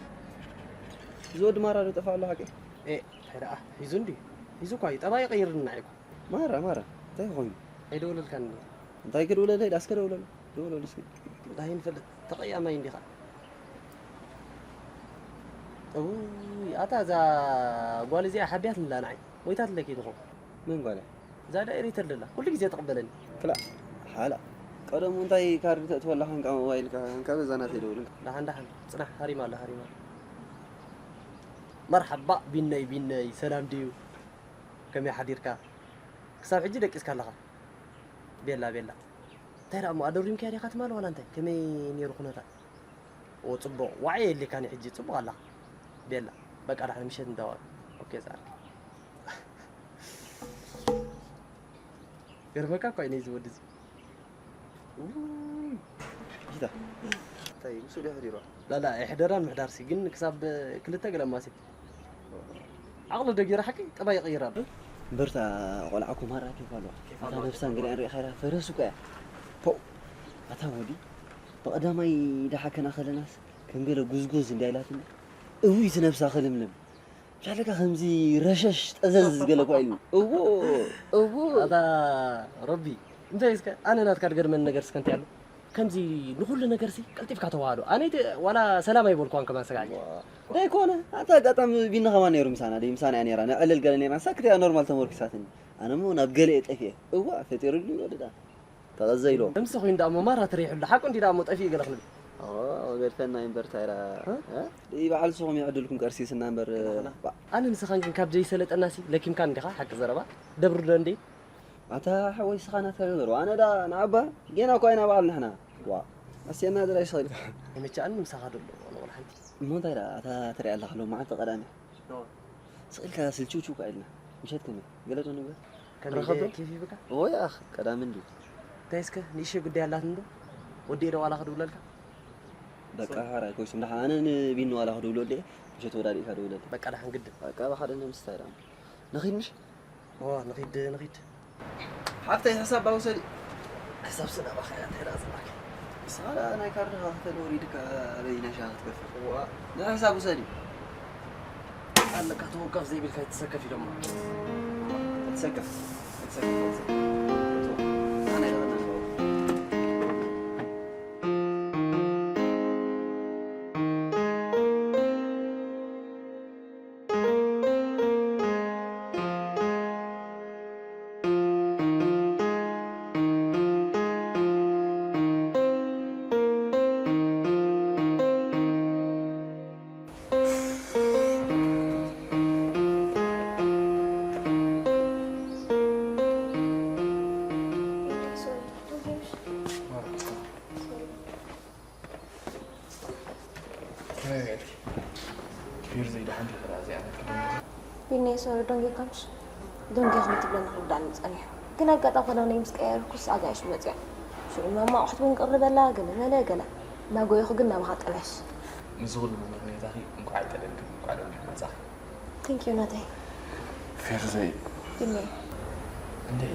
እዚ ወዲ ማራ ዶ ጠፍኣ ኣሎ ሓቂ? ኤ፣ እንታይ ደኣ? ሒዙ እንድዩ። ሒዙ እኳ እዩ። ጠባይ ይቐይርልና እዩ እኮ። ማራ፣ ማራ። እንታይ ኮይኑ? ኣይደወለልካን እንዶ? እንታይ ክድውለለይ? ዳስከ ደውለሉ። ደውለሉ እስኪ። እንታይ ንፈልጥ? ተቐያማይ እንዲኻ። እውይ፣ ኣታ እዛ ጓል እዚኣ ሓቢያትንላ ንዓይ። ሞይታትለይ ከይትኾን። መን ጓል እያ? እዛ ዳይሬክተር ደላ። ኩሉ ግዜ ትቕበለኒ። ክላእ፣ ሓላ። ቀደሙ እንታይ ካርድ ተእትወላ ኸንካ ሞባይልካ፣ ኸንካ በዛ ናተይ ደውል እንካ። ደሓን፣ ደሓን። ጽናሕ፣ ሃሪማ ኣላ፣ ሃሪማ ኣላ። መርሓባ፣ ቢነይ፣ ቢነይ፣ ሰላም ድዩ? ከመይ ሓዲርካ? ክሳብ ሕጂ ደቂስካ ኣለኻ? ቤላ፣ ቤላ። እንታይ ደኣ እሞ ኣደሪምካያ ዲኻ ትማል ዋላ እንታይ? ከመይ ነይሩ ኩነታት? ኦ፣ ጽቡቕ። ዋዒ የድልየካን እዩ ሕጂ። ጽቡቕ ኣለኻ። ቤላ። በቃ፣ ደሓን ምሸት ንደዋወል። ኦኬ፣ ጻዕርኪ። ገርመካ እኮ እዩ ነዚ ወዲ እዚ። ውይ። ሂታ። እንታይ፣ ምስኡ ድዩ ሓዲሩ? ላላ፣ ኣይሕደራን ምሕዳርሲ፣ ግን ክሳብ ክልተ ገለ እማሲ። ዓቕሉ ደጊራ ሓቂ ጠባይ ይቕይር ኣሎ። እምበርታ ቆልዓ እኮ ማራ ኬፍ ኣለዋ። ኬፍ እታ ኣለዋ። ነብሳን ገሊኣን ርኢኻ ኢላ ፈረስ እኮ እያ። ፖው! ኣታ ወዲ፣ ብቐዳማይ ደሓከና ከለናስ ከም ገለ ጉዝጉዝ እንድያ ኢላትኒ። እውይ፣ እቲ ነብሳ ክልምልም። ብሻለካ ከምዚ ረሸሽ ጠዘዝ ገለ እኳ ኢልኒ። እዎ፣ እዎ። ኣታ ረቢ፣ እንታይ እስከ፣ ኣነ ናትካ ድገርመኒ ነገር እስከ እንታይ ኣሎ? ከምዚ ንኹሉ ነገርሲ ቀልጢፍካ ተዋህዶ። ኣነ ይተ-፣ ዋላ ሰላም ኣይበልኳን ከማን ሰጋዕ። ዋ፣ እንታይ ኮነ? ኣታ ኣጋጣሚ ቢኒ ከማን ነይሩ ምሳና፣ ደይ ምሳና እያ ነይራ። ነዕልል ገለ ነይርና፣ ሳክት እያ ኖርማል ተመርኪሳትኒ። ኣነ እሞ ናብ ገለ እየ ጠፊኤ። እዋ፣ ፈጢሩልኝ ወደዳ። ተቐዘ ኢሎ። ከምዚ ኮይኑ ደኣ እሞ ማራ ትሪሕሉ። ሓቁ እንዲ ደኣ እሞ ጠፊኡ ገለ ክንብል። ኦ፣ ገድፈና እምበር ታይራ። እ? እ? ደይ በዓል ስኹም ይዕድልኩም ቀርሲስና እምበር፣ ክላኽላ። ባ- ኣነ ንስኻን ግን ካብ ዘይሰለጠናሲ ለኪምካ እንዲኻ፣ ሓቂ ዘረባ። ደብርዶ እንዲ? ኣታ ሓወይ፣ ስኻ ናትካ ግበር። ኣነ ዳ ንዓባ ጌና እኳ ኢና በዓል ንሕና። ዋ፣ ኣስየና ድራይ ስኽልካ። ይመችኣኒ ምሳኻ ደሎ፣ ኣነ ወላ ሓንቲ። እሞ እንታይ ደኣ፣ ኣታ ትሪኣ ኣለኻ፣ ሎማዓንቲ ቀዳሚ። ኦ። ስቕ ኢልካ ስልችውችው እኳ ኢልና። ምሸት ከመይ? ገለ ዶ ንግበር? ከመይ ረኸብ ዶ? ኬፍ ይብካ? ኦይ ኣኽ፣ ቀዳሚ እንድዩ። እንታይ እስከ፣ ንእሽተይ ጉዳይ ኣላትኒ ዶ? ወዲኤ ዶ ዋላ ክድውለልካ? በቃ፣ ሶሪ። ሓራይ ኮይስ፣ እንዳ ኣነ ንቢኒ ዋላ ክድውለሉ እየ። ምሸት ወዳዲእካ ደውለለይ። በቃ፣ ደሓን ግድን። በቃ፣ ብሓደ ንምስታይ ደኣ። ንኺድ ምሽ? እዋ፣ ንኺድ፣ ንኺድ። ሓፍተይ፣ ሕሳብ ባውሰዲ። ሕሳብ ስለ ባኻ እያ፣ እንታይ ደኣ ዘላኪ? ንስኻ ደኣ ናይ ካርድኻ ክፈል ወሪድካ ኣበይ ናይ ሻሂ ክትከፍል? እዋ። ንሕሳብ ውሰዲ። ኣለካ፣ ተወከፍ ዘይብልካ ይትሰከፍ ኢሎሞ። ትሰከፍ፣ ትሰከፍ፣ ትሰከፍ። ኣነ ደኣ ቢኒ፣ ሶሪ፣ ዶንጌ ካምሽ ዶንጌ ከም ትብለኒ ክርዳእኒ ጸኒሑ። ግን ኣጋጣሚ ክዳነይ ምስ ቀየርኩስ ኣጋይሽ መጽያ። ሽዑ ማማ ኣቑሑት እውን ቅርበላ፣ ገለ መለ ገለ። እናጎየኹ ግን ናባኻ ጠለሽ። ምስዚ ኩሉ ምኽንያታኺ እንኳዕ ኣይጠለልክን፣ እንኳዕ ዶንጌ መጻኺ። Thank you ናተይ። ፌርዘይ። ቢኒ። እንድዒ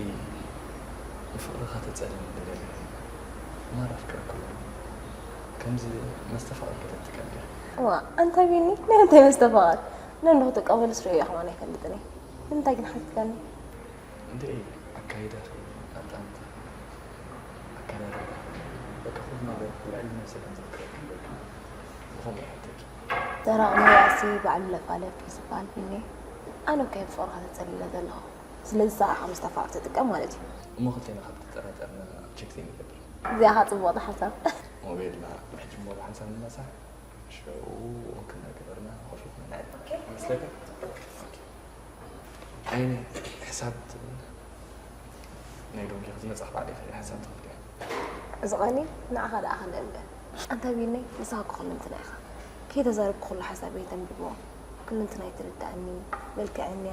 ንፍቕርኻ ተጸልኒ ደለኒ። ማራ ኣፍቀርኩ። ከምዚ መስተፋቕር ከተትቀልያ። ዋ፣ ኣንታ ቢኒ፣ ናይ እንታይ መስተፋቕር? ነንዶ ክትቀበልስ ርእየ ከማን ኣይፈልጥን እየ። ንምንታይ ግን ሓቲትካኒ? እንድዒ ኣካይዳኺ፣ ኣጣምታ፣ ኣከዳድና፣ በቃ ኩሉ ነገር ልዕሊ ነብሰይ ከም ዘፍቅረኪ ይገብረኪ። ብኸምኡ ይሓተኪ። ደረቕ መዋእሲ ባዕሉ ለፋለፍ እዩ ዝበሃል ቢኒ። ኣነ እኮ እየ ብፍቕርኻ ተጸሊለ ዘለኹ። ስለዚ ንስኻ ከም ዝተፋቕር ትጥቀም ማለት እዩ። እሞ ክልቴና ካብ ተጠራጠርና ቼክ ዘይንገብር። እዚኣ ኸኣ ጽቡቕቲ ሓሳብ። ሞባይልና ሕጂ እሞ ብሓንሳብ ንነሳ። ሽዑ ክንዳ ገበርና ኮፍ ኢልና ንዕልል። ይመስለካ? ኦኬ። ዓይኒ ሕሳብ ትብል ናይ ዶንኪ ክትመጻ ባዕለይ ክእል ሕሳብ ትኽእል እያ። እዚ ቐኒ ንዓኻ ደኣ ክነእምር። ኣንታ ቢነይ ንስኻ እኮ ኩልንትና ኢኻ። ከይተዛረብኩ ኩሉ ሓሳበይ ተንብቦ። ኩልንትና ይትርድኣኒ፣ መልክዐኛ።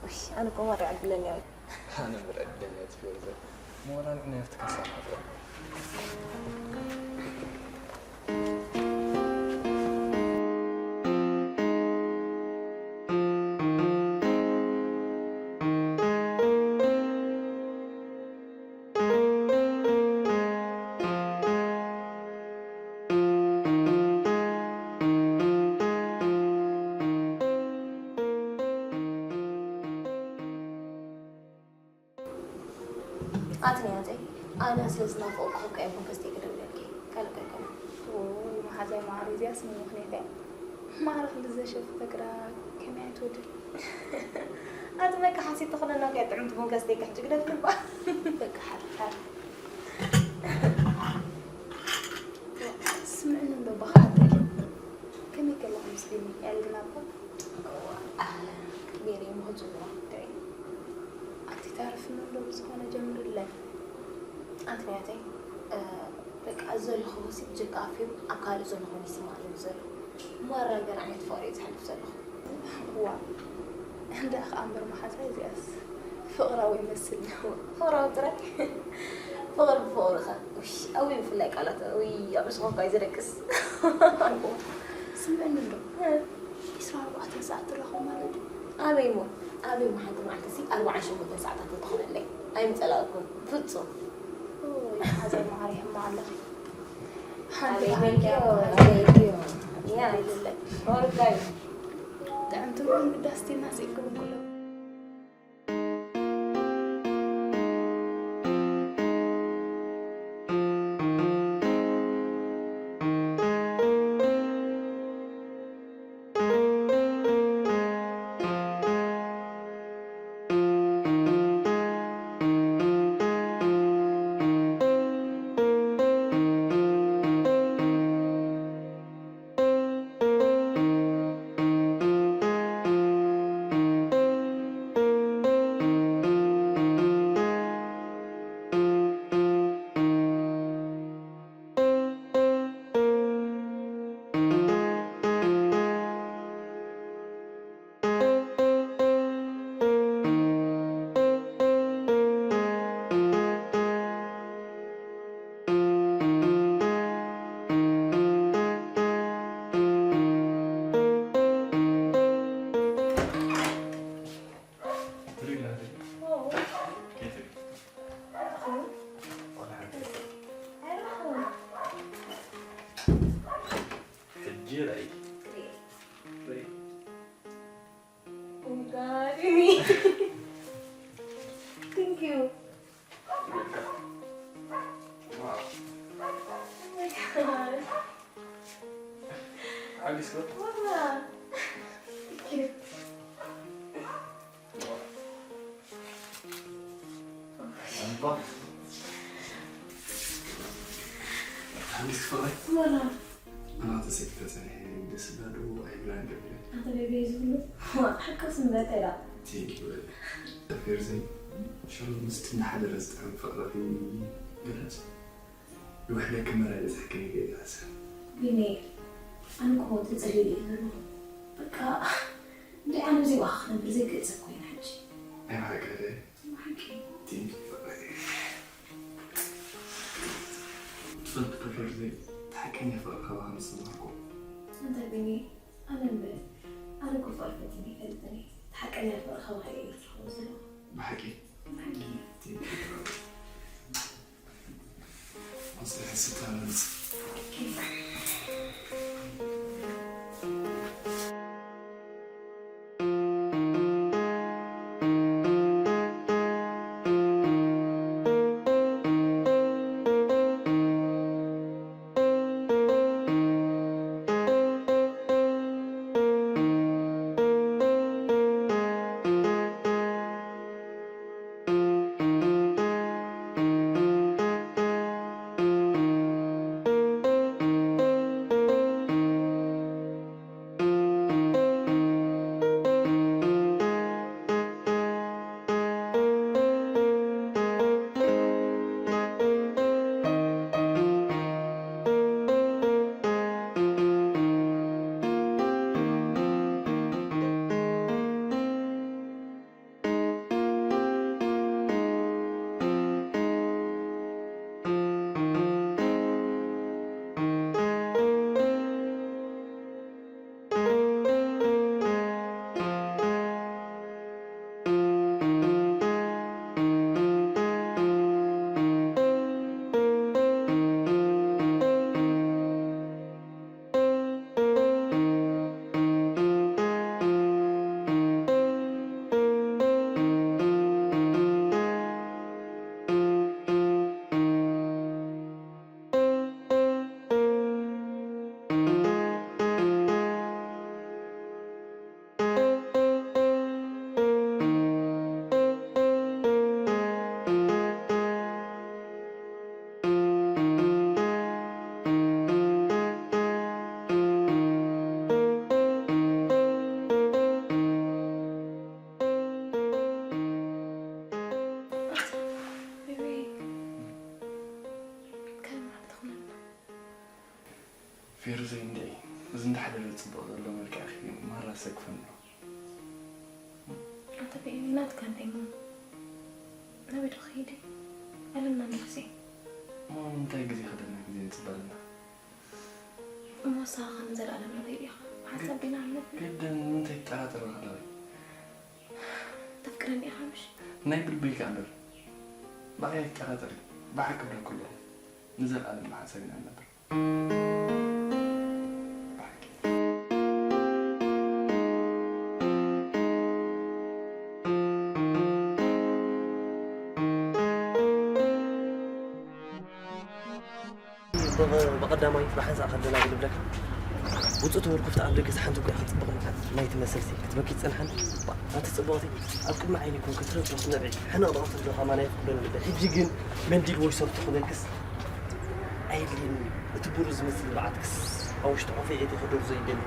ውይ፣ ኣነ እኮ ማራ ዕድለኛ እየ። ኣነ እምበር ዕድለኛ እየ ትብል ዘ-፣ ሞራል ናይ ኣብቲ ካሳ ማዕጾ። ኣትንያተይ፣ ኣነ ስለ ዝናፈቕኩ ከብቅዕ እየ መንፈስተይ ክደውለልኪ። ካልእ ኣይኮነን። ኦይ፣ መሓዛይ መዓረይ፣ እዚኣስ ምን ምኽንያት እያ? ማዕረ ክንዲ ዘሸፈ ግራ ከመይ ኣይትወድን? ኣቲ በቃ ሓሲት ትኾነና እኮ እያ ጥዕምቲ መንፈስተይ፣ ሕጂ ግደፍኒ እባ። በቃ ሓር፣ ሓር። ስምዕኒ እንዶ ብኽሓተኪ። ከመይ ከለኹ ምስ ቢኒ የዕልልና እባ? እዋ፣ ኣህለን፣ ሜሪ፣ እሞ ክጽውዖ እንታይ? ኣቲ ታርፍኒ እንዶ ብዝኾነ ጀምርለይ። ኣንትንያተይ፣ እ፣ በቃ፣ እዚ ዘለኹ ወሲ ብጀካ ኣፍዮም ኣብ ካልእ ዘሎ ኮይኑ ይስማዓኒ ዘሎ። ማራ ገለ ዓይነት ፍቕሪ እየ ዝሓልፍ ዘለኹ። እዋ፣ እንዳ ኸኣ እምበር መሓዛይ እዚኣስ ፍቕራዊ ይመስል። ፍቕራዊ ጥራይ? ፍቕሪ ብፍቕሪ ኸ? ውይ፣ ኣውይ፣ ብፍላይ ቃላት፣ ውይ፣ ኣብ ርእስኹም እኳ እዩ ዘደቅስ። ስምዕኒ እንዶ። እ። ዒስራን ኣርባዕተን ሰዓት ትራኸቡ ማለት ድዩ? ኣበይ እሞ? ኣበይ እሞ ሓንቲ መዓልቲ ሲ ኣርባዓን ሸሞንተን ሰዓታት ተትኾነለይ? ኣይምጸላእኩን፣ ፍጹም። ኦይ፣ ሓዘን መዓረይ፣ ሕማቕ ኣለኺ። ሓንቲ ኣበይ በሃልቲ በልክዮ፣ ኣበሃልቲ ኣበይ በልክዮ። ያ። የለለይ። ኦርጋይ። ጥዕምቲ እውን ግዳስ ቴና ስኢልኩም ኩሎም። ሕጂ ርኣይ። ርኣይ። Oh my God, Amy. Thank you. Wow. Oh my God. ሓጊስኩ። Wow. Thank you. እምባ። ሓጊስኩ ፍቕረይ። Wow. ኣናተ ሰኪተ ጸኒሐ ደስ ብላ ዶ ኣይብላን ዶ ብለ። ኣንተ ቤቢ ዝብሉ። ዋ፣ ሓካስ እምበር ተራ። Thank you በለ። ፌርዘይ፣ ሽዑ ምስቲ እናሓደረ ዝጥዕም ፍቕርኺ ግለጽ። ይውሕደኪ እምበር ኣይበዝሐኪን ኢለ እየ ዝሓስብ። ቢኒ፣ ኣነ እኮ ተጸሊለ እየ ዘለኹ። በቃ፣ እንዶ ዋኽ ነብር ዘይግእዘ ኮይነ ሕጂ። ናይ ብሓቂ ድየ? ብሓቂ። ቲንክ ፍቕሪ። ትፈልጥ ዶ ፌርዘይ፣ እቲ ሓቀኛ ፍቕሪ ካባኻ ምስ ተማሃርኩ። ኣንታ ቢኒ፣ ኣነ እምበር፣ ኣነ እኮ ፍቕሪ ፈቲነ ኣይፈልጥን እየ። እቲ ሓቀኛ ፍቕሪ ካባኻ እየ ዝረኽቦ ዘለኹ። ብሓቂ? ብሓቂ። ቲንክ ፍቕሪ። ፌርዘይ እንድዒ፣ እዚ እንዳሓደረ ዝጽብቕ ዘሎ መልክዕኺ ማራ ሰክፈኒ። ኣንታ ቢኒ፣ ናትካ እንድዒ እሞ ናበይ ዶ ክኸይድ እዩ? ኣለና ንግዜ። እሞ ንምንታይ ግዜ ከለና ግዜ ንጽበ ኣለና? እሞ ንስኻ ከ ንዘለኣለም ንበይ ኢኻ ብሓንሳብ ዲና ንነብር? ግድን ንምንታይ ትጠራጠሪ ኣለኺ? ተፍቅረኒ ኢኻ ምሽ? ናይ ብልቢ ኢልካ እምበር ብኣይ ኣይትጠራጠሪ። ብሓቂ እብለኪ ኣለኹ፣ ንዘለኣለም ብሓንሳብ ኢና ንነብር። ብሓቂ። ብቐ-፣ ብቐዳማይ ብሓንሳእ ከለና ግን እብለካ፣ ውጹእ ተወርኩፍቲ ኣብ ደገ ሓንቲ ጓል ክትጽብቕ መዓት ናይ ትመስልሲ ክትበኪ ትጸንሓን። ባ፣ ኣንቲ ጽብቕቲ፣ ኣብ ቅድሚ ዓይኒ ይኩን ክትረብሽ ክትነብዒ፣ ሕነቕ ዶ ክትብሎ ከማን ኣይፍቅዶን እብል። ሕጂ ግን መንዲል ወይ ሶፍት ክበክስ ኣየድልየኒ። እቲ ብሩዝ ዝመስል ንብዓትክስ ኣብ ውሽጢ ኮፈይ ኣእትየ ክደርዞ ይደሊ።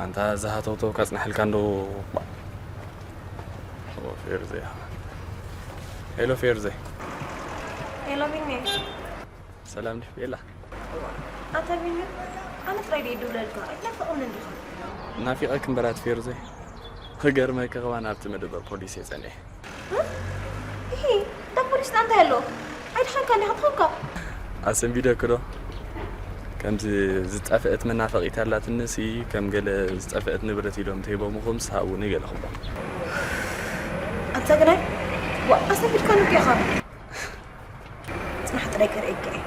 ኣንታ ዝሃተውተው ካጽናሕልካ እንዶ። ኦ፣ ፌርዘይ። ሄሎ፣ ፌርዘይ። ሄሎ፣ ቢኒ። ሰላም ድዩ ቤላ? ኣታ ቢኒ፣ ኣነ ጥራይ ድየ ድውለልካ፣ ኣይትናፍቐንን ዲኻ? ናፊቐኪ እምበር ኣቲ ፌርዘይ። ክገርመኪ ከማን ኣብቲ መደበር ፖሊስ እየ ጸኒሐ። እ? ኢሂ፣ እታ ፖሊስ ደኣ እንታይ ኣለዎ? ኣይድሓንካን ዲኻ ትኾንካ? ኣሰንቢደኪ ዶ? ከምዚ ዝጠፍአት መናፈቒት ኣላትኒ ሲ፣ ከም ገለ ዝጠፍአት ንብረት ኢሎም ተሂቦምኹም፣ ስሃብኒ ገለ ክብሎ። ኣንታ ግናይ፣ ዋ፣ ኣሰንቢድካኒ እኮ ኢኻ። ጽናሕ ጥራይ ከርእየካ እየ።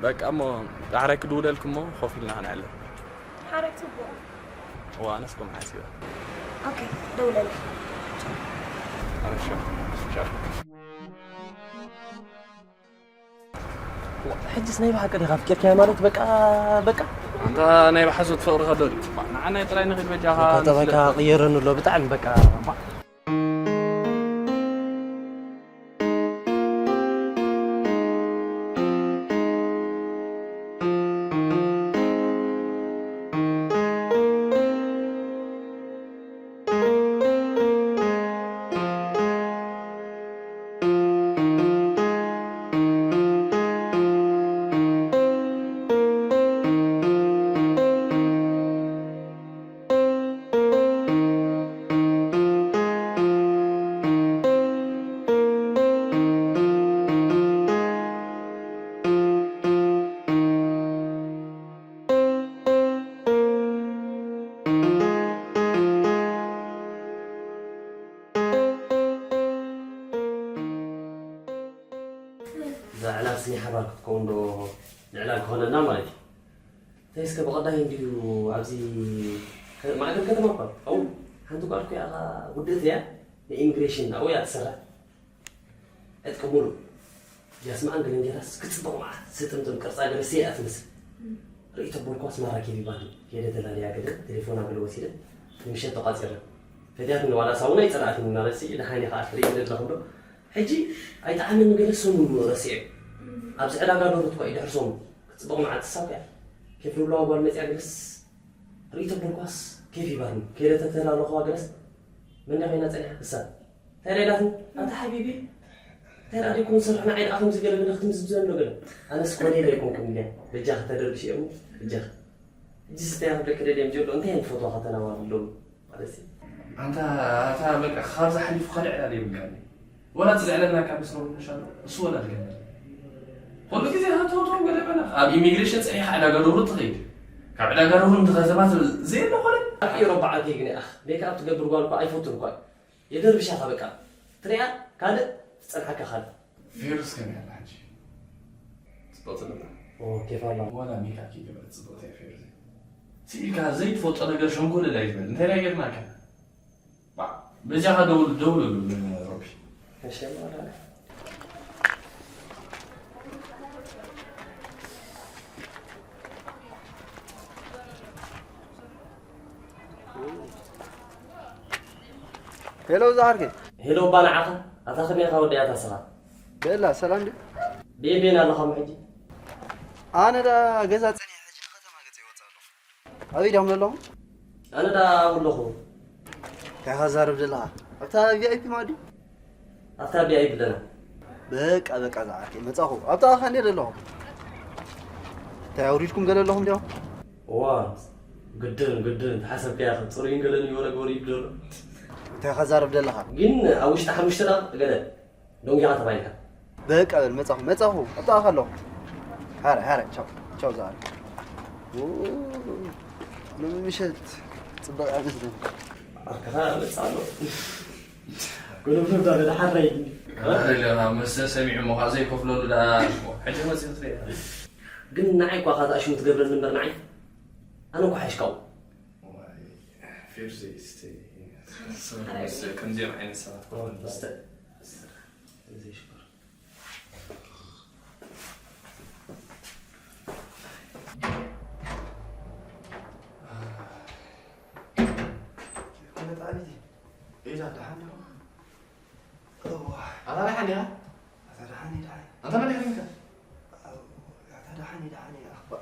በቃ እሞ፣ ዳሕራይ ክድውለልኪ እሞ፣ ኮፍ ኢልና ክንዕልል። ሓራይ ጽቡቕ። እዋ፣ ኣነስ ከምኡ ሓሲበ። ኦኬ፣ ደውለለይ። ኣረ፣ ሻው፣ ሻው። ሕጅስ ናይ ብሓቂ ዲኻ ኣፍቂርካያ ማለት በቃ፣ በቃ? ኣንታ ናይ ብሓሶት ፍቕሪ ከሎ ድዩ? ንዓናይ ጥራይ ንኺድ በጃኻ። እኮ ተበካ ቅየረኒ ኣሎ ብጣዕሚ በቃ። ክትከውን ዶ ንዕላል ክኾነና ማለት እዩ። እንታይ እስከ ብቐዳይ እንድዩ ኣብዚ ከ- ማእከል ከተማ እኳ ኣብኡ ሓንቲ ጓል እኮ እያ ውድእቲ እያ ንኢሚግሬሽን ኣብኡ እያ ትሰርሕ። ዕጥቂ ሙሉእ ጃስማኣን ገለ እንጀራስ ክጽብቕ መዓት ስጥምጥም ቅርጻ ገለ ስየ እያ ትመስል። ርእይቶ ቦልኳስ ማራ ኬፍ ይባል ከይደ ተላልያ ገለ ቴሌፎና ገለ ወሲደ ንምሸት ተቋጺርና። ፈትያትኒ ዋላ ሳውና ኣይጸላእትኒ እናበልሲ ደሓን ኢኻ ትርኢ ኣለኹም ዶ? ሕጂ ኣይጠዓመኒ ገለ ሰሙን ረሲዐ። ኣብዚ ዕዳጋ ደሩት እኳ እዩ ድሕሪ ሰሙን ክትጽብቕ መዓት ትሳብ እያ። ኬፍ ዝብለዋ ጓል መጽያ ገለስ ርእይቶ ቦልኳስ ኬፍ ይባልኒ። ከይደ ተተላለኹዋ ገለስ መን ኮይና ጸኒሓ እሳ እንታይ ደኣ ኢላትኒ? ኣንታ ሓቢቢ እንታይ ደኣ ደይኮን ዝሰርሕ ንዓይ ደኣ ከምዚ ገለ ገለ ክትምዝምዘኒ ዶ ገለ? ኣነስ ኮነ ኢለ ኣይኮንኩን ኢለያ። በጃኺ ተደርብሽ እየ እሞ በጃኺ። ሕጂ ዝተያ ክብለኪ ደልየ እምጀሎ እንታይ እየን ዝፈትዋ ከተናዋር ኣለዉ ማለት እዩ። ኣንታ ኣታ በቃ ካብዚ ሓሊፉ ካልእ ዕላል የብልካን። ወላ እቲ ዘዕለልናካ ምስ ነውንሻ እሱ ወላ ድገበር። ኩሉ ግዜ ሃተውተው ገለ በላ ኣብ ኢሚግሬሽን ጸኒሓ ዕዳጋ ዶሮ ትኸይድ። ካብ ዕዳጋ ዶሮ ንከተማ ትብል ዘየለ ኮነ። ኣይ ረባዓተይ ግን ኣኽ ሜክኣፕ ትገብር ጓል እኳ ኣይፈቱን እኳ እዩ። የደርብሻኻ በቃ ትሪኣ ካልእ ትጸንሓካ ካልእ። ፌሩዝ ከመይ ኣላ ሕጂ? ጽብቕቲ ኣላ። ኦ ኬፍ ኣላ። ዋላ ሜክኣፕ ከይገበረት ጽብቕቲ እያ ፌሩዝ። ስኢልካ ዘይትፈልጦ ነገር ሸንኮለል ኣይትበል። እንታይ ደኣ ጌርናካ? ባ በጃኻ ደውል ደውለሉ ንሮቢ። እሺ ማለት ሄሎ ዝዓርከይ። ሄሎ እባ ንዓኻ። ኣታ ከመይ ኢኻ ወዲ ኣታ ስኻ? በላ ሰላም ድዩ? ቤቤን ኣለኻ ሕጂ? ኣነ ዳ ገዛ ጸኒሐ ሕጂ ንኸተማ ገጸ ይወጽእ ኣለኹ። ኣበይ ዳም ዘለኹም? ኣነ ዳ ኣብኡ ኣለኹ። እንታይ ኢኻ ዛረብ ዘለኻ? ኣብታ ቪኣይፒ ማዲ? ኣብታ ቪኣይፒ ኣለና። በቃ በቃ ዝዓርከይ መጻኹ። ኣብታ ኣኻ እንዴ ዘለኹ? እንታይ ኣውሪድኩም ገለ ኣለኹም ዲኹም? እዋ ግድን ግድን ተሓሰብካያ ጽሩይን ገለን ይወረ ግበር ይብደሎ እንታይ ኸዛርብ ደለኻ ግን ኣብ ውሽጢ ሓሙሽተ ደቕ ገለ ዶንጊኻ ተባይልካ በቃ በል መጻኹ መጻኹ እጣ ከሎ ሃረ ሃረ ቻው ቻው ዛር ምሸት ጽበቕ ኣመስግን ኣርካኻ መጻ ኣሎ ጎለብለብ ዳ ገለ ሓራይ ለኻ መስተ ሰሚዑ ሞ ካብ ዘይከፍለሉ ዳ ሕጂ መጽእ ትሪኢ ግን ንዓይ እኳ ካታ ሽሙ ትገብረኒ እምበር ንዓይ ኣነ እኳ ሓሽካው ፌርዚ እስቲ ከምዚኦም ዓይነት ሰባት ክኾኑ መጣቢቲ ኢዛ ደሓን ዲኹም? እዋ ኣታ ደሓን ዲኻ? ኣታ ደሓን ደሓን ኣንታ መን ይኸይንካ? ኣታ ደሓን ደሓን ኣኽባ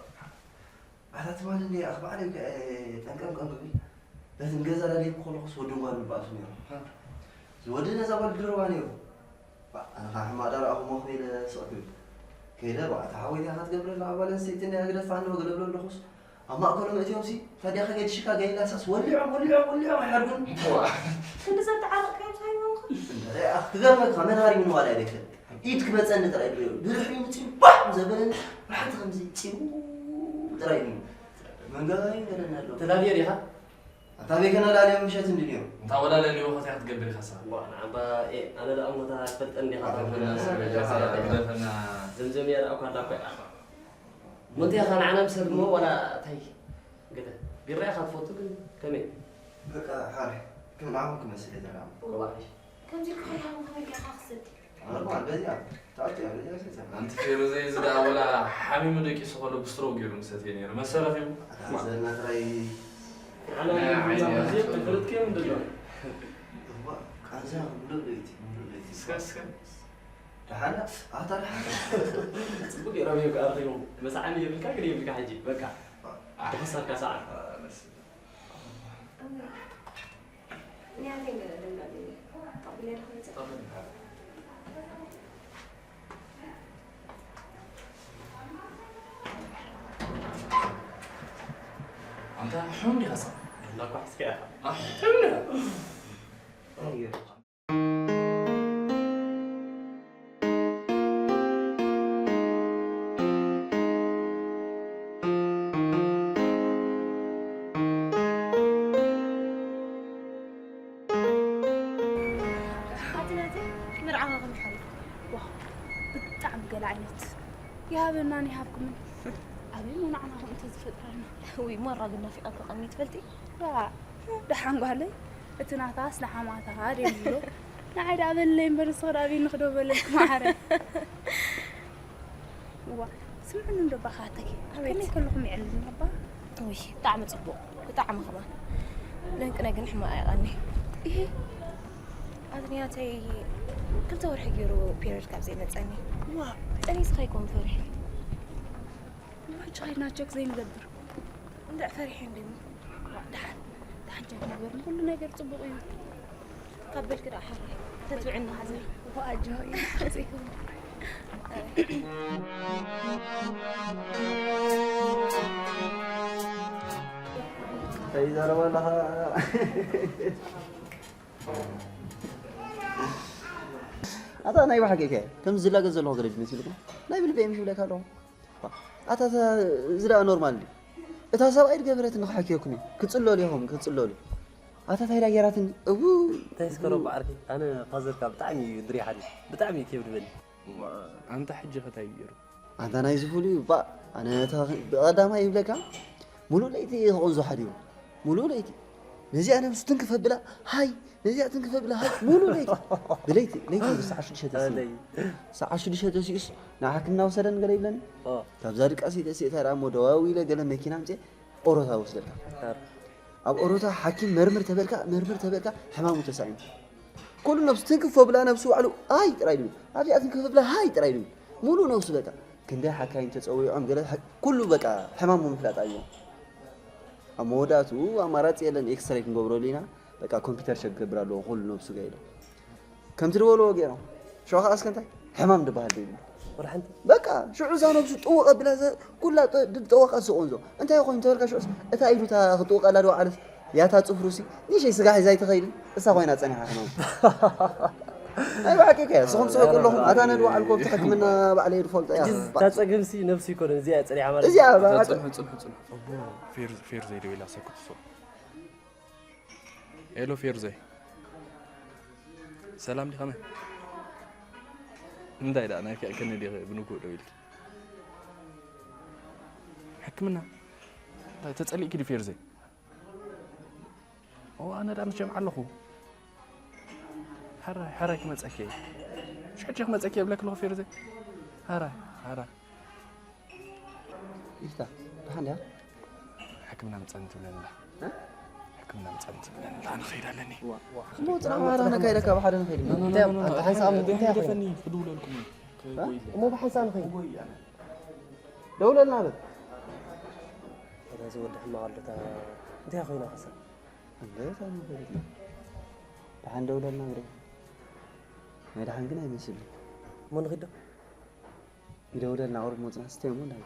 ኣታ ትማሊ እንደ ኣኽባዕደ ጠንቀምቀም ክብል በቲ ንገዛ ዳደይ ከለኹስ ወዲ ጓል ንባእሱ ነይሩ። ዝወዲ ነዛ ጓል ድርባ ነይሩ። ኣነ ከዓ ሕማቕ ዳርኣኹሞ ክበይለ ስቕ ክብል ከይደ፣ እታ ሓወይተይ ኢኻ ትገብረላ፣ ጓል ኣንስተይቲ እንድያ ግደፋ እንዶ ገለ እብሎ ኣለኹስ፣ ኣብ ማእከሎም እትዮምሲ፣ ታዲያ ከገድሽካ ገይላሳስ ወሊዖም ወሊዖም ወሊዖም ኣይሓድጉን። ክንዲ ዘተዓረቕካዮም ሳይቦምካ። እንድዒ ኣኽ ክገርመካ መን ሃሪሙኒ ዋላ ኣይደክል። ኢድ ክመጸኒ ጥራይ ድሪኦ። ብድሕሪኡ ምጺኡ ባዕ ዘበለኒ ብሓንቲ ከምዚ ጺሙ ጥራይ እዩ። መንገባይ ገለኒ ኣሎ። ተዳልየ ዲኻ? ኣታ ቤከና ላልዮም ምሸት እንድንዮ። እንታ ወላ ለልዮ ኸትያ ክትገብር ኢኻ ሰ። ዋ ንዓባ ኤ ኣነ ደኣ ሞታ ትፈልጠን ዲኻ ተባሂልና። ግደፈና። ዘምዘምያ ደኣ እኳ ኣላ እኮ እያ። ሞንተ ኢኻ ንዓና ምሰል እሞ ዋላ እንታይ ገለ ቢራ ኢኻ ትፈቱ ግን ከመይ? በቃ ሓረ ከም ንዓኹም ክመስል እየ ዘረባ። ዋዕሽ። ከምዚ ኢልካ ከለኻ ከመይ ጌርካ ክሰቲ? ኣርባዕተ በዚኣ ተኣቱ እያ በዚኣ ሰተ። ኣንቲ ፌሩዘይ እዚ ደኣ ወላ ሓሚሙ ደቂሱ ከሎ ብስትሮክ ገይሩ ምሰትየ ነይሩ። መሰ ረኺቡ። ኣታ ዘና ጥራይ ንዓና ናይ ዓይኒ ምምዛም ግዜ ተፈለጥክዮም እንድሎ። እዋ ቃንዛ ምሉእ ለይቲ ምሉእ ለይቲ። እስከ እስከ። ደሓና ኣታ ደሓና። ጽቡቅ ገይሮም እዮም ከኣርኺቦም። መጽዓኒ የብልካ ግን የብልካ ሕጂ በቃ። ተኸሳርካ ሰዓት። ኣንታ ሕም ዲኻ ሳ? ዳኳ ሕስኪያ። ኣሕም ዲኻ? ኣቲ ናተይ መርዓኻ ከመይ ሓሊፉ? ዋው ብጣዕሚ ገለ ዓይነት ይሃበናን ይሃብኩምን። ኣበይ እሞ ንዓና ከምኡ ተዝፈጥረና። ውይ፣ ማራ ግን ናፊቐኪ ቀኒ ትፈልጢ? ዋ፣ ደሓን ጓለይ፣ እቲ ናታስ ንሓማታ ድዩ ዝብሎ? ንዓይ ደኣ በለለይ እምበር፣ ንስኺ ደኣ ኣበይ ንኽዶ በለልኪ መዓረ። እዋ፣ ስምዕኒ እንዶ ባኻተኪ። ኣቤት። ከመይ ከለኹም ይዕልል ነባ? ውይ፣ ብጣዕሚ ጽቡቕ፣ ብጣዕሚ ከማን። ለንቅነ ግን ሕማቕ ኣይቐኒ። እሂ። ኣድንያተይ ክልተ ወርሒ ገይሩ ፔሪዮድ ካብ ዘይመጸኒ። ዋ። ጠኒስካ ይኮን ፈሪሐ? ንሕጂ ኸይድና ቸክ ዘይንገብር? እንድዕ ፈሪሐ እንዲሞ። ዋ፣ ደሓን፣ ደሓን ቸክ ንግበር፣ ንኹሉ ነገር ጽቡቕ እዩ። ካብ በልኪ ደኣ ሓራይ፣ ተትብዕኒ ሓዘር። ዋ፣ ኣጆ፣ ይሓዘ ይኹን። እንታይ ይዛረብ ኣለኻ? ኣታ ናይ ብሓቂ ከ፣ ከም ዝላገጽ ዘለኹ ገለ ይመስልኩም? ናይ ብልበይ ምሽ ይብለካ ኣለኹ። ኣታ፣ እታ፣ እዚ ደኣ ኖርማል ድዩ? እታ ሰብኣይ ዝገበረትኒ ክሓክየኩም እየ። ክጽለሉ ኢኹም፣ ክጽለሉ። ኣታ፣ እንታይ ደኣ ገይራትኒ? እው። እንታይ እስከ ረባ ዓርኪ? ኣነ ፋዘርካ ብጣዕሚ እዩ ድሪሓኒ። ብጣዕሚ እዩ ኬፍ ዝበኒ። ኣንታ ሕጂ ከ እንታይ እዩ ገይሩ? ኣንታ ናይዚ ፍሉይ እባ፣ ኣነ እታ ብቐዳማይ ይብለካ፣ ሙሉእ ለይቲ ክቕንዞ ሓዲሩ። ሙሉእ ለይቲ። ነዚኣ ነብሱ ትንክፍ ኣብላ፣ ሃይ፣ ነዚኣ ትንክፍ ኣብላ፣ ሃይ፣ ሙሉእ ለይቲ። ብለይቲ፣ ለይቲ ብሰዓት ሽዱሽተ ተሲኡ። ለይቲ። ሰዓት ሽዱሽተ ተሲኡስ፣ ናብ ሕክምና ውሰደን ገለ ይብለኒ። ኦ። ካብዛ ድቃስ ተሲእታ ደኣ እሞ ደዋዊለ ገለ መኪና ኣምፅኤ ኦሮታ ወስደልካ። ኣር። ኣብ ኦሮታ ሓኪም መርምር ተበልካ፣ መርምር ተበልካ፣ ሕማሙ ተሳኢኑ። ኩሉ ነብሱ ትንክፍ ኣብላ፣ ነብሱ ባዕሉ፣ ሃይ ጥራይ ድብል። ኣብዚኣ ትንክፍ ኣብላ፣ ሃይ ጥራይ ድብል። ሙሉእ ነብሱ በቃ። ክንደይ ሓካይም ተጸዊዖም፣ ገለ ሕ-፣ ኩሉ በቃ ሕማሙ ምፍላጥ ኣዩ። ኣብ መወዳእትኡ ኣማራጺ የለን፣ ኤክስሬይ ክንገብረሉ ኢና። በቃ ኮምፒውተር ሸክ ክገብር ኣለዎ፣ ኩሉ ነብሱ ገይሩ። ከምቲ ዝበልዎ ገይሮም። ሽዑ ኸዓ እስከ እንታይ? ሕማም ዝበሃል ዘይብሉ። ወላ ሓንቲ? በቃ፣ ሽዑ እዛ ነብሱ ጥውቕ ኣቢላ ዘ-፣ ኩላ ጥ-፣ ድ-፣ ጠወቓ ዝስቆንዞ። እንታይ ኮይኑ ተበልካ ሽዑስ? እታ ኢዱ እታ ክጥውቐላ ዶ ዓለስ? ያታ ጽፍሩሲ፣ ንእሽተይ ስጋ ሒዛ ኣይትኸይድን? እሳ ኮይና ጸኒሓ ሕማም። ናይ ብሓቂ ከ፣ ንስኹም ትስሕቁ ኣለኹም። ኣታ ነድዋ ዓልኮ ኣብቲ ሕክምና ባዕለይ ዝፈልጦ እያ። ሕጂ እታ ጸገምሲ ነብሱ ይኮነን፣ እዚኣ እያ ጸኒሓ ማለት እዚኣ እዩ። በቃ። ጽንሑ፣ ጽንሑ፣ ጽንሑ። ፌር፣ ፌር ዘይደው ኢላ ሰብ ክትስቕ። ሄሎ ፌርዘይ፣ ሰላም ዲኻ? ከመይ? እንታይ ደኣ ናይ ከ-፣ ከነ ዲኺ ብንግሆ ደው ኢልኪ? ሕክምና? እንታይ ተጸሊእኪ ዲ ፌርዘይ? ኦ፣ ኣነ ደኣ ምስ ጀምዓ ኣለኹ። ሕራይ፣ ሕራይ ክመጸኪ እየ። ሽሕጂ ክመጸኪ እየ እብለኪ ኣለኹ ፌርዘይ። ሕራይ፣ ሕራይ። ይፍታ፣ ደሓን ድያ? ሕክምና ምጻን ትብለኒ ኣላ። እ? ሕክምና ምጻን ትብለኒ ኣላ፣ ንኸይድ ኣለኒ። ዋ፣ ዋ። እሞ ጽናሕ፣ ማራ ነካይደካ ብሓደ ንኸይድ። ኖ፣ ኖ፣ ኖ፣ እንታይ ኖ፣ ኖ፣ እንታይ ሓንሳብ እንታይ እንታይ ኮይና? ደፈኒ፣ ክድውለልኩም እየ። እ? እሞ ብሓንሳብ ንኸይድ። እወ፣ እያ። ደውለልና በል። እዛ ዝወዲ ሕማቕ ኣሎ፣ እታ እንታይ ኮይና ከሳ? እንደ እታ መበለት። ደሓን ደውለልና ግረ። ናይ ደሓን ግን ኣይመስልን። እሞ ንኺድ ዶ? ይደውለልና፣ ቁሩብ መጽና ስተይ እሞ እንዳይ።